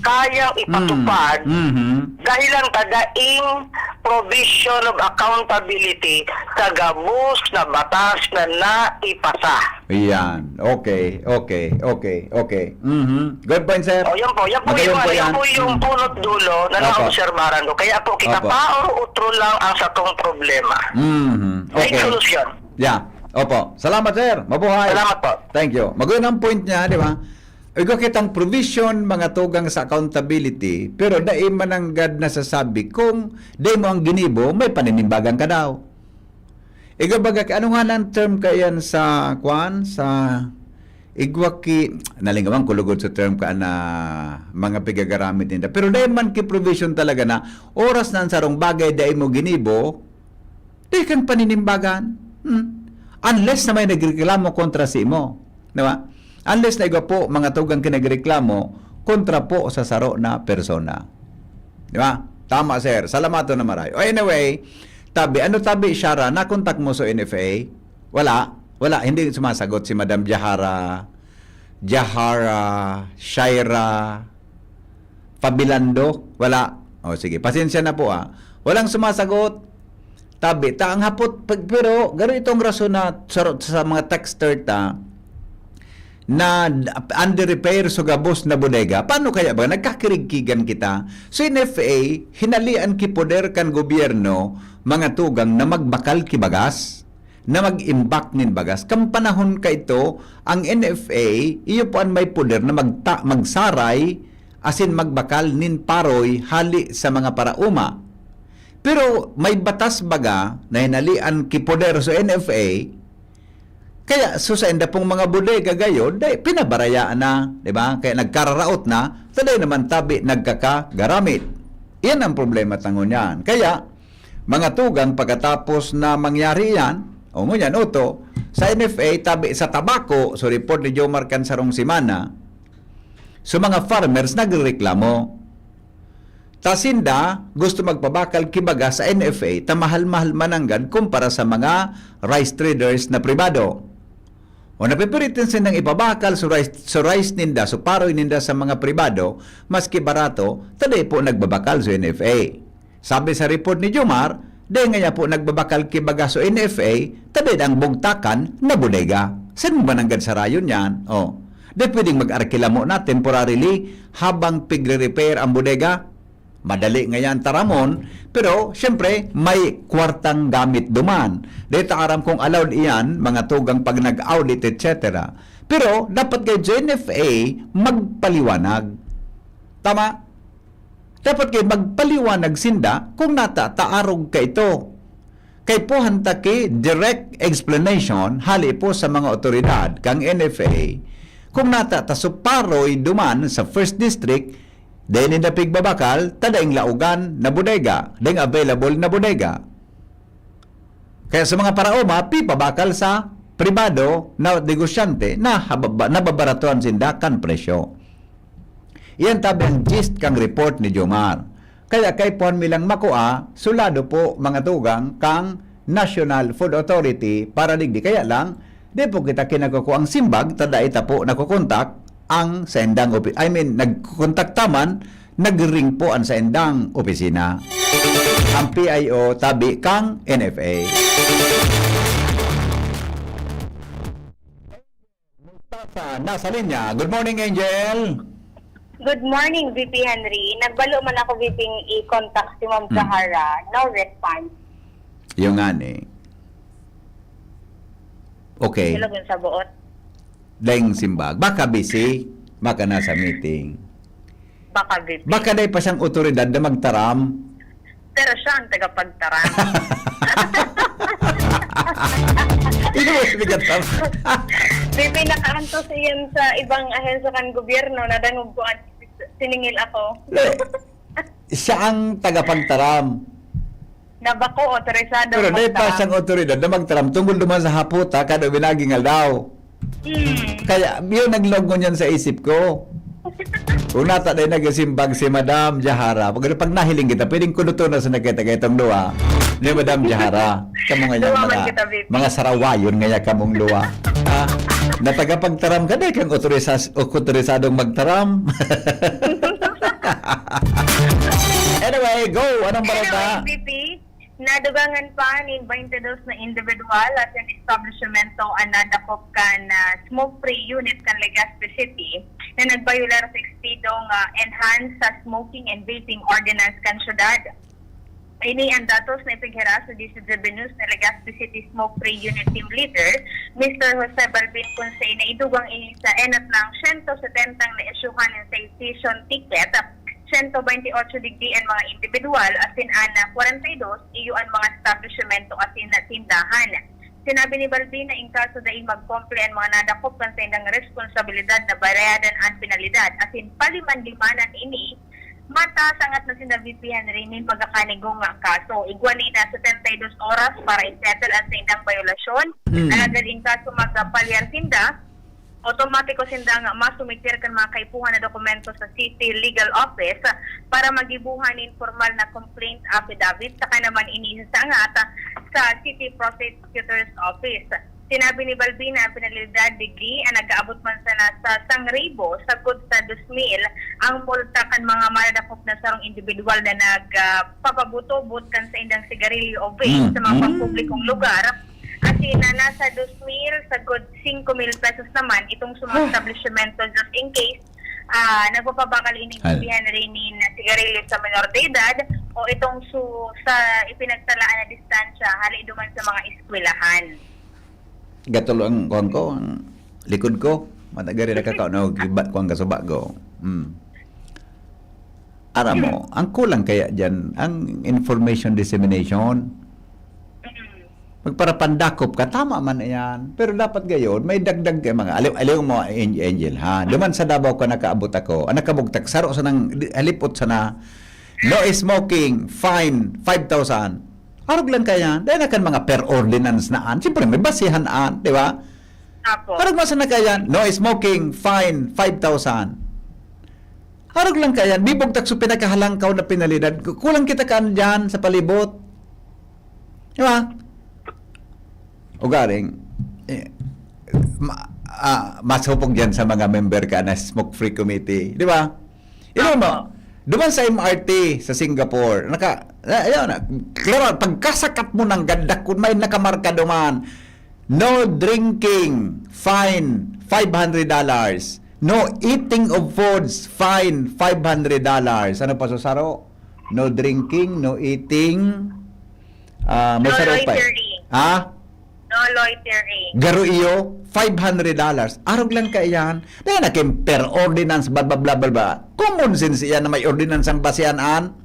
kayang ipatupad Mm. Mhm. dahilan ta daing provision of accountability sa gabos na batas na naipasa. Yan. Okay, okay, okay, okay. Mhm. Good point, sir. O, yan po. Yan po Magayon yung, po yan yan. po yung Mm. punot dulo na Opo. naobserbaran ko. Kaya po, kita Opo. pa o utro lang ang satong problema. Mhm. May Okay. solusyon. Yeah. Opo. Salamat, sir. Mabuhay. Salamat po. Thank you. Maguyon ang point niya, di ba? Igwa kitang provision, mga tugang sa accountability, pero dai mananggad nasasabi kung dai mo ang ginibo, may paninimbagan ka daw. Igwa baga, ano nga ang term kayan sa, kwan, sa igwa ki, nalingawan ko lugod sa term ka na mga pigagaramit ninda. Pero dai man ki provision talaga na oras na ang sarong bagay dai mo ginibo, di kang paninimbagan. Hmm. Unless na may nagreklamo kontra sa imo. Di ba? Unless na igwa po, mga tugang kinagreklamo kontra po sa saro na persona. Di ba? Tama, sir. Salamaton na maray. O, anyway, tabi, ano tabi, Shara, nakontak mo sa N F A? Wala. Wala. Hindi sumasagot si Madam Jahara. Jahara, Shaira, Fabilando? Wala. O, sige. Pasensya na po, ah. Walang sumasagot. Tabi, ta ang hapot, pag, pero garo itong rason na sa, sa mga texter ta, na under repair sa gabos na bodega. Paano kaya ba? Nagkakirigkigan kita. So, N F A, hinalian ki poder kan gobyerno, mga tugang na magbakal ki bagas, na mag-imbak nin bagas. Kan panahon kaito, ang N F A, iyo po an may poder na magta-, magsaray asin magbakal nin paroy hali sa mga paraoma. Pero may batas baga na hinalian ki poder sa N F A, kaya so sainda pong mga bodega gayo, dai, pinabarayaan na, di ba? Kaya nagkararaot na, ta dai naman tabi nagkakagaramit. Iyan ang problema ta ngunyan. Kaya, mga tugang, pagkatapos na mangyari iyan, o ngunyan, oto, sa N F A, tabi sa tabako, so report ni Jomar kan sarong semana, so mga farmers nagrereklamo. Ta sinda gusto magpabakal ki baga sa N F A, ta mahal-mahal mananggad kumpara sa mga rice traders na pribado. O napipiritan sindang ipabakal so rice, so rice ninda, so paroy ninda sa mga pribado, maski barato, ta dai po nagbabakal sa N F A. Sabi sa report ni Jomar, dai ngaya po nagbabakal ki baga so N F A, ta dai ang bugtakan na bodega. Saan mo ba nanggad sarayon yan? O, dai pwedeng mag-arkilamo na temporarily habang pigre-repair ang bodega? Madali ngayan taramon, pero siyempre may kwartang gamit duman. Dai ta aram kung allowed iyan, mga tugang pag nag-audit, et cetera. Pero dapat kay N F A magpaliwanag. Tama? Dapat kay magpaliwanag sinda kung nata ta arog kaito. Kaipuhan ta ki direct explanation hali po sa mga otoridad kang N F A kung nata ta so paroy duman sa First District, dai ninda pigbabakal, ta daing laogan na bodega, daing available na bodega. Kaya sa mga paraoma, pipabakal sa pribado na negosyante na hababa-, nababaratuhan sinda kan presyo. Iyan tabi ang gist kang report ni Jomar. Kaya kaipuhan mi lang makua, sulado po, mga tugang, kang National Food Authority para digdi. Kaya lang, di po kita kinakukuang simbag, ta dai ta po nakokontak ang saindang opi-, I mean, nagkokontak ta man, nagring po ang saindang opisina. Ang P I O tabi kang N F A. Multasa, nasa linya. Good morning, Angel. Good morning, V P Henry. Nagbalo man ako, V P, i-contact si Ma'am Hmm. Jahara. No response. Yung nga ni. Okay. Sila dun sa buot. Daing simbag. Baka busy. Baka nasa meeting. Baka, V P. Baka dai pa siyang otoridad na magtaram. Pero siya ang tagapagtaram. Ikaw ang tagapagtaram. V P, nakaantos iyan sa ibang ahensya kan gobyerno. Nadangog ko at siningil ako. Siya ang tagapagtaram. Na bako, otorisado Pero dai pa magtaram. siyang otoridad na magtaram tungkol duman sa hapota, kada binaging aldaw. Hmm. Kaya, yun ang log ngunyan sa isip ko. Kung nata dai nagasimbag si Madam Jahara, pag, pag nahiling kita, pwedeng kunuto na sa nakita kaitong duwa ni Madam Jahara. Kamo nga Duwa man mga, kita, V P. mga sarawayon ngaya kamong duwa. Ha? Na tagapagtaram ka, dai kang otorisas-, o otorisadong magtaram. Anyway, go! Anong balita? Anyway, V P, nadugangan pa nin twenty-two na individual at an establishmento an nadakop kan, ah, smoke-free unit kan Legazpi City na nagbayolar sa ekspidong, ah, enhanced sa smoking and vaping ordinance kan syudad. Ini ang datos na ipighiras sa D C G B News ni Legazpi City Smoke Free Unit Team Leader, Mister Jose Balbin Consey, na idugang ini sa enot na siyento setentang naisyuhan nin citation ticket, siyento baynte otso digdi an mga indibidwal, asin an kwarenta y dos iyo an mga establisyemento asin na tindahan. Sinabi ni Balbin na in kaso dai magkumple an mga nadakop kan saindang responsabilidad na bayadan an penalidad, asin paliman-limanan ini, matasangat na sinda V P Henry nin pagkakanigo nga kaso. Igwa ni na setenta y dos oras para i-settle an saindang bayolasyon. Hmm. Alagad in kaso magpalyar sinda, otomatiko sinda nga masumitir kan mga kaipuhan na dokumento sa City Legal Office para magibuhan nin formal na complaint affidavit, saka naman ini isasangat sa City Prosecutor's Office. Sinabi ni Balbin na ang penalidad digdi an nag-aabot man sana sa sangribo sagkod sa dos mil ang multa kan mga madadakop na sarong indibidwal na nagpapabutobot kan saindang sigarilyo o vape Hmm, sa mga hmm. pampublikong lugar. Asin na nasa dos mil sagkod singko mil pesos naman itong sa mga Huh. establishmento, just in case ah, nagpapabakal ini Hal- bihan rin ni na sigarilyo sa menor de edad o itong su-, sa ipinagtalaan na distansya hali duman sa mga eskwelahan. Gatulo ang kuwan ko, ang likod ko. Matagari na kakao na kibat ko ang kasuba ko. Hmm. Aram mo, ang kulang kaya dyan, ang information dissemination. Mm. Magparapandakop ka, tama man yan. Pero dapat gayon, may dagdag kay mga, aliw, aliw mo, Ang-, Angel, ha? Duman sa Davao ka nakaabot ako, ang nakabugtak, saro sa nang, di, halipot sana, no smoking, fine, five thousand. Arog lang kaya, dahil na kan mga per ordinance na an, siyempre may basihan an, di ba? Apo. Arog man sana kaya, no smoking, fine, five thousand. Arog lang kaya, bibugtak sa pinakahalangkaw na penalidad. Kulang kita kaan dyan sa palibot. Di ba? Ugaring, eh, ma-, ah, masupog yan sa mga member ka na smoke-free committee. Di ba? Ino mo, Apo. duman sa M R T sa Singapore, naka, na, ayun, na, klaro, pagkasakat mo ng ganda, kung may nakamarka duman, "No drinking, fine five hundred dollars. No eating of foods, fine five hundred dollars." Ano pa, Susaro? No drinking, no eating, ah, may No saro pa eh. loitering. Ha? No loitering. Garo iyo, five hundred dollars. Arog lang kaiyan. Dahil na kim per ordinance, bla, bla, bla, bla, bla. Common sense iyan na may ordinance ang basihan an.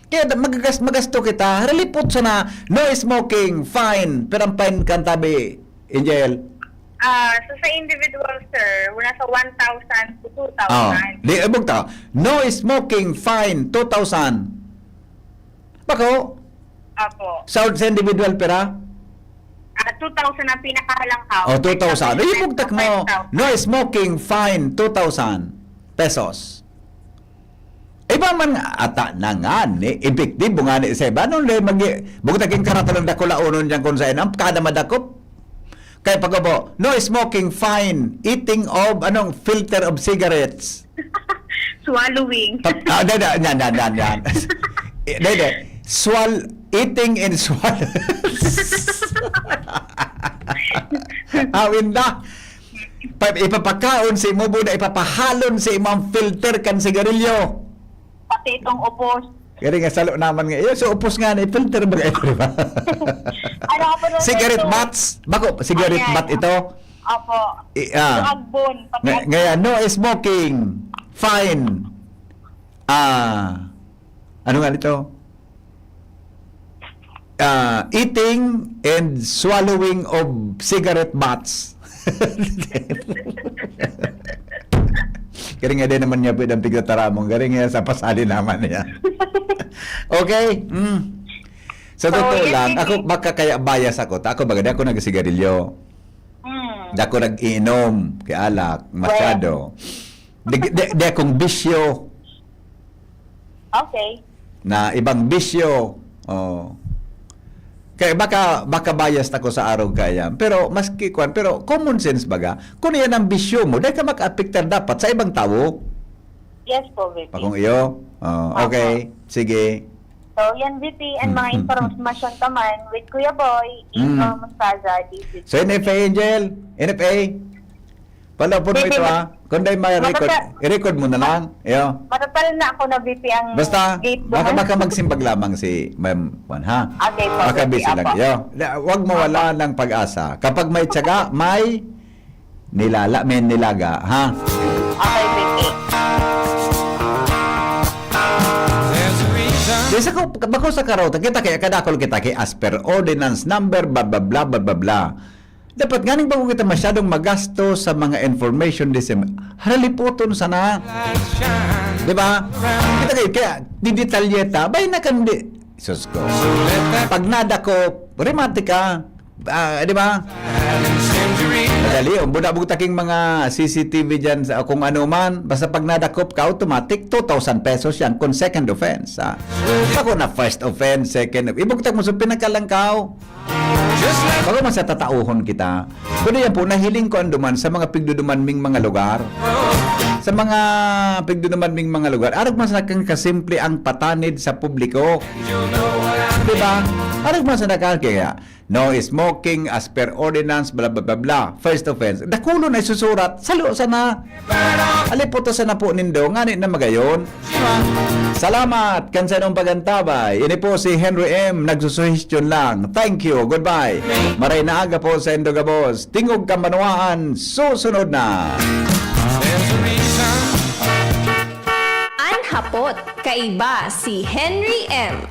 Kaya da-, magagas-, magasto kita. Halipot sana, no smoking, fine. Pero ang fine kan tabi, Angel. Ah, so sa individual, sir, wala sa one thousand to two thousand. Oh, di, eh, bugta. No smoking, fine, two thousand. Bako? Apo. Sa, sa individual, pera? Ah, two thousand ang pinakahalangkaw. Oh, two thousand. Ay, bugtak mo. Five thousand. No smoking, fine, two thousand pesos. Iba man nga, ata na nga ni, epektibo nga ni sa iba. Ano na mag-, bugtak yung karatalang dakulaonon dyan kung saan, ang kada madakop. Kaya pag-, no smoking, fine, eating of, anong, filter of cigarettes. Swallowing. Tap-, ah, da, da, yan, yan, yan, yan. Eh, da, da. Swal-, eating and swallow. Awin da. Pa-, ipapakaon si mo, buda, ipapahalon si mo ang filter kan sigarilyo. Pati itong upos. Kaya nga salo naman nga. Iyo, so upos nga na, filter ba kayo, di ba? Ano ka pa doon, Cigarette ito? Butts. Bako, cigarette Ayan. Butt ito. Opo. I-, ah. Yung agbon, pati Nga-, agbon. Ngayon, no smoking. Fine. Ah, ano nga nito? Ah, eating and swallowing of cigarette butts. Kaya nga din naman niya pwede ang pigtataramong. Kaya nga sa pasali naman niya. Okay? Mm. Sa So, totoo yan, lang, Titi. Ako baka kaya bias ako. Ta-, ako baga, di ako nagsigarilyo. Hmm. Di ako nag-iinom kay alak, Well. masyado. Di, di, di akong bisyo. Okay. Na ibang bisyo. Oh. Kaya baka, baka biased ako sa arog kaya. Pero maski kwan, pero common sense baga, kung yan ang bisyo mo, dahil ka makaapektar dapat sa ibang tao. Yes po, V P. Pakong iyo? Oh, Opo. Okay. Sige. So, yan, V P, ang mga Mm, mm, mm. impormasyon ka man with Kuya Boy, April Mm. Mostaza, D C. So, N F A, Angel? N F A? Palapon mo Hindi, ito, ma- ha? Kung dahil may record, Matata- i-record mo na lang. Iyo. Matatal na ako na B P ang Basta, gate ko, baka, ha? Baka magsimbag lamang si Ma'am Juan, ha? Okay po, Baka okay, busy lang. apo. Iyo. Na- Huwag mawala ng pag-asa. Kapag may tiyaga, may nilala, may nilaga, ha? Okay, B P. Di sa ko, bako sa karota, kita kaya kadakol kita kay as per ordinance number, bla bla bla, bla bla bla. Dapat ganing bago kita masyadong magasto sa mga information disem-, haraliputon sana. Di ba? Kita kayo, kaya didetalye ta, bay na kan di, sus ko. Pag nadakop, remate ka. Ah, di ba? Madali, oh. Buda-buta king mga C C T V dyan sa kung ano man. Basta pag nadakop ka, automatic, two thousand pesos yan kung second offense, ha? Ako na first offense, second. Ibugtak mo sa pinakalangkaw. Bago man sa tatauhon kita, kundi yan po, nahiling ko anduman sa mga pigduduman ming mga lugar. Sa mga pigduduman ming mga lugar, arog man sa nakang kasimple ang patanid sa publiko. Di ba? Arog man sa nakang kaya, no smoking as per ordinance, bla bla bla bla. First offense. Dakulo na isusurat. Salo sana. Aliputo sana po nindo. Ngani na magayon. Salamat kan sa inyong pagantabay. Ini po si Henry M. Nagsusuhestyon lang. Thank you. Goodbye. Maray na aga po sa indo gabos. Tingog Kambanwaan. Susunod na. An hapot, kaiba si Henry M.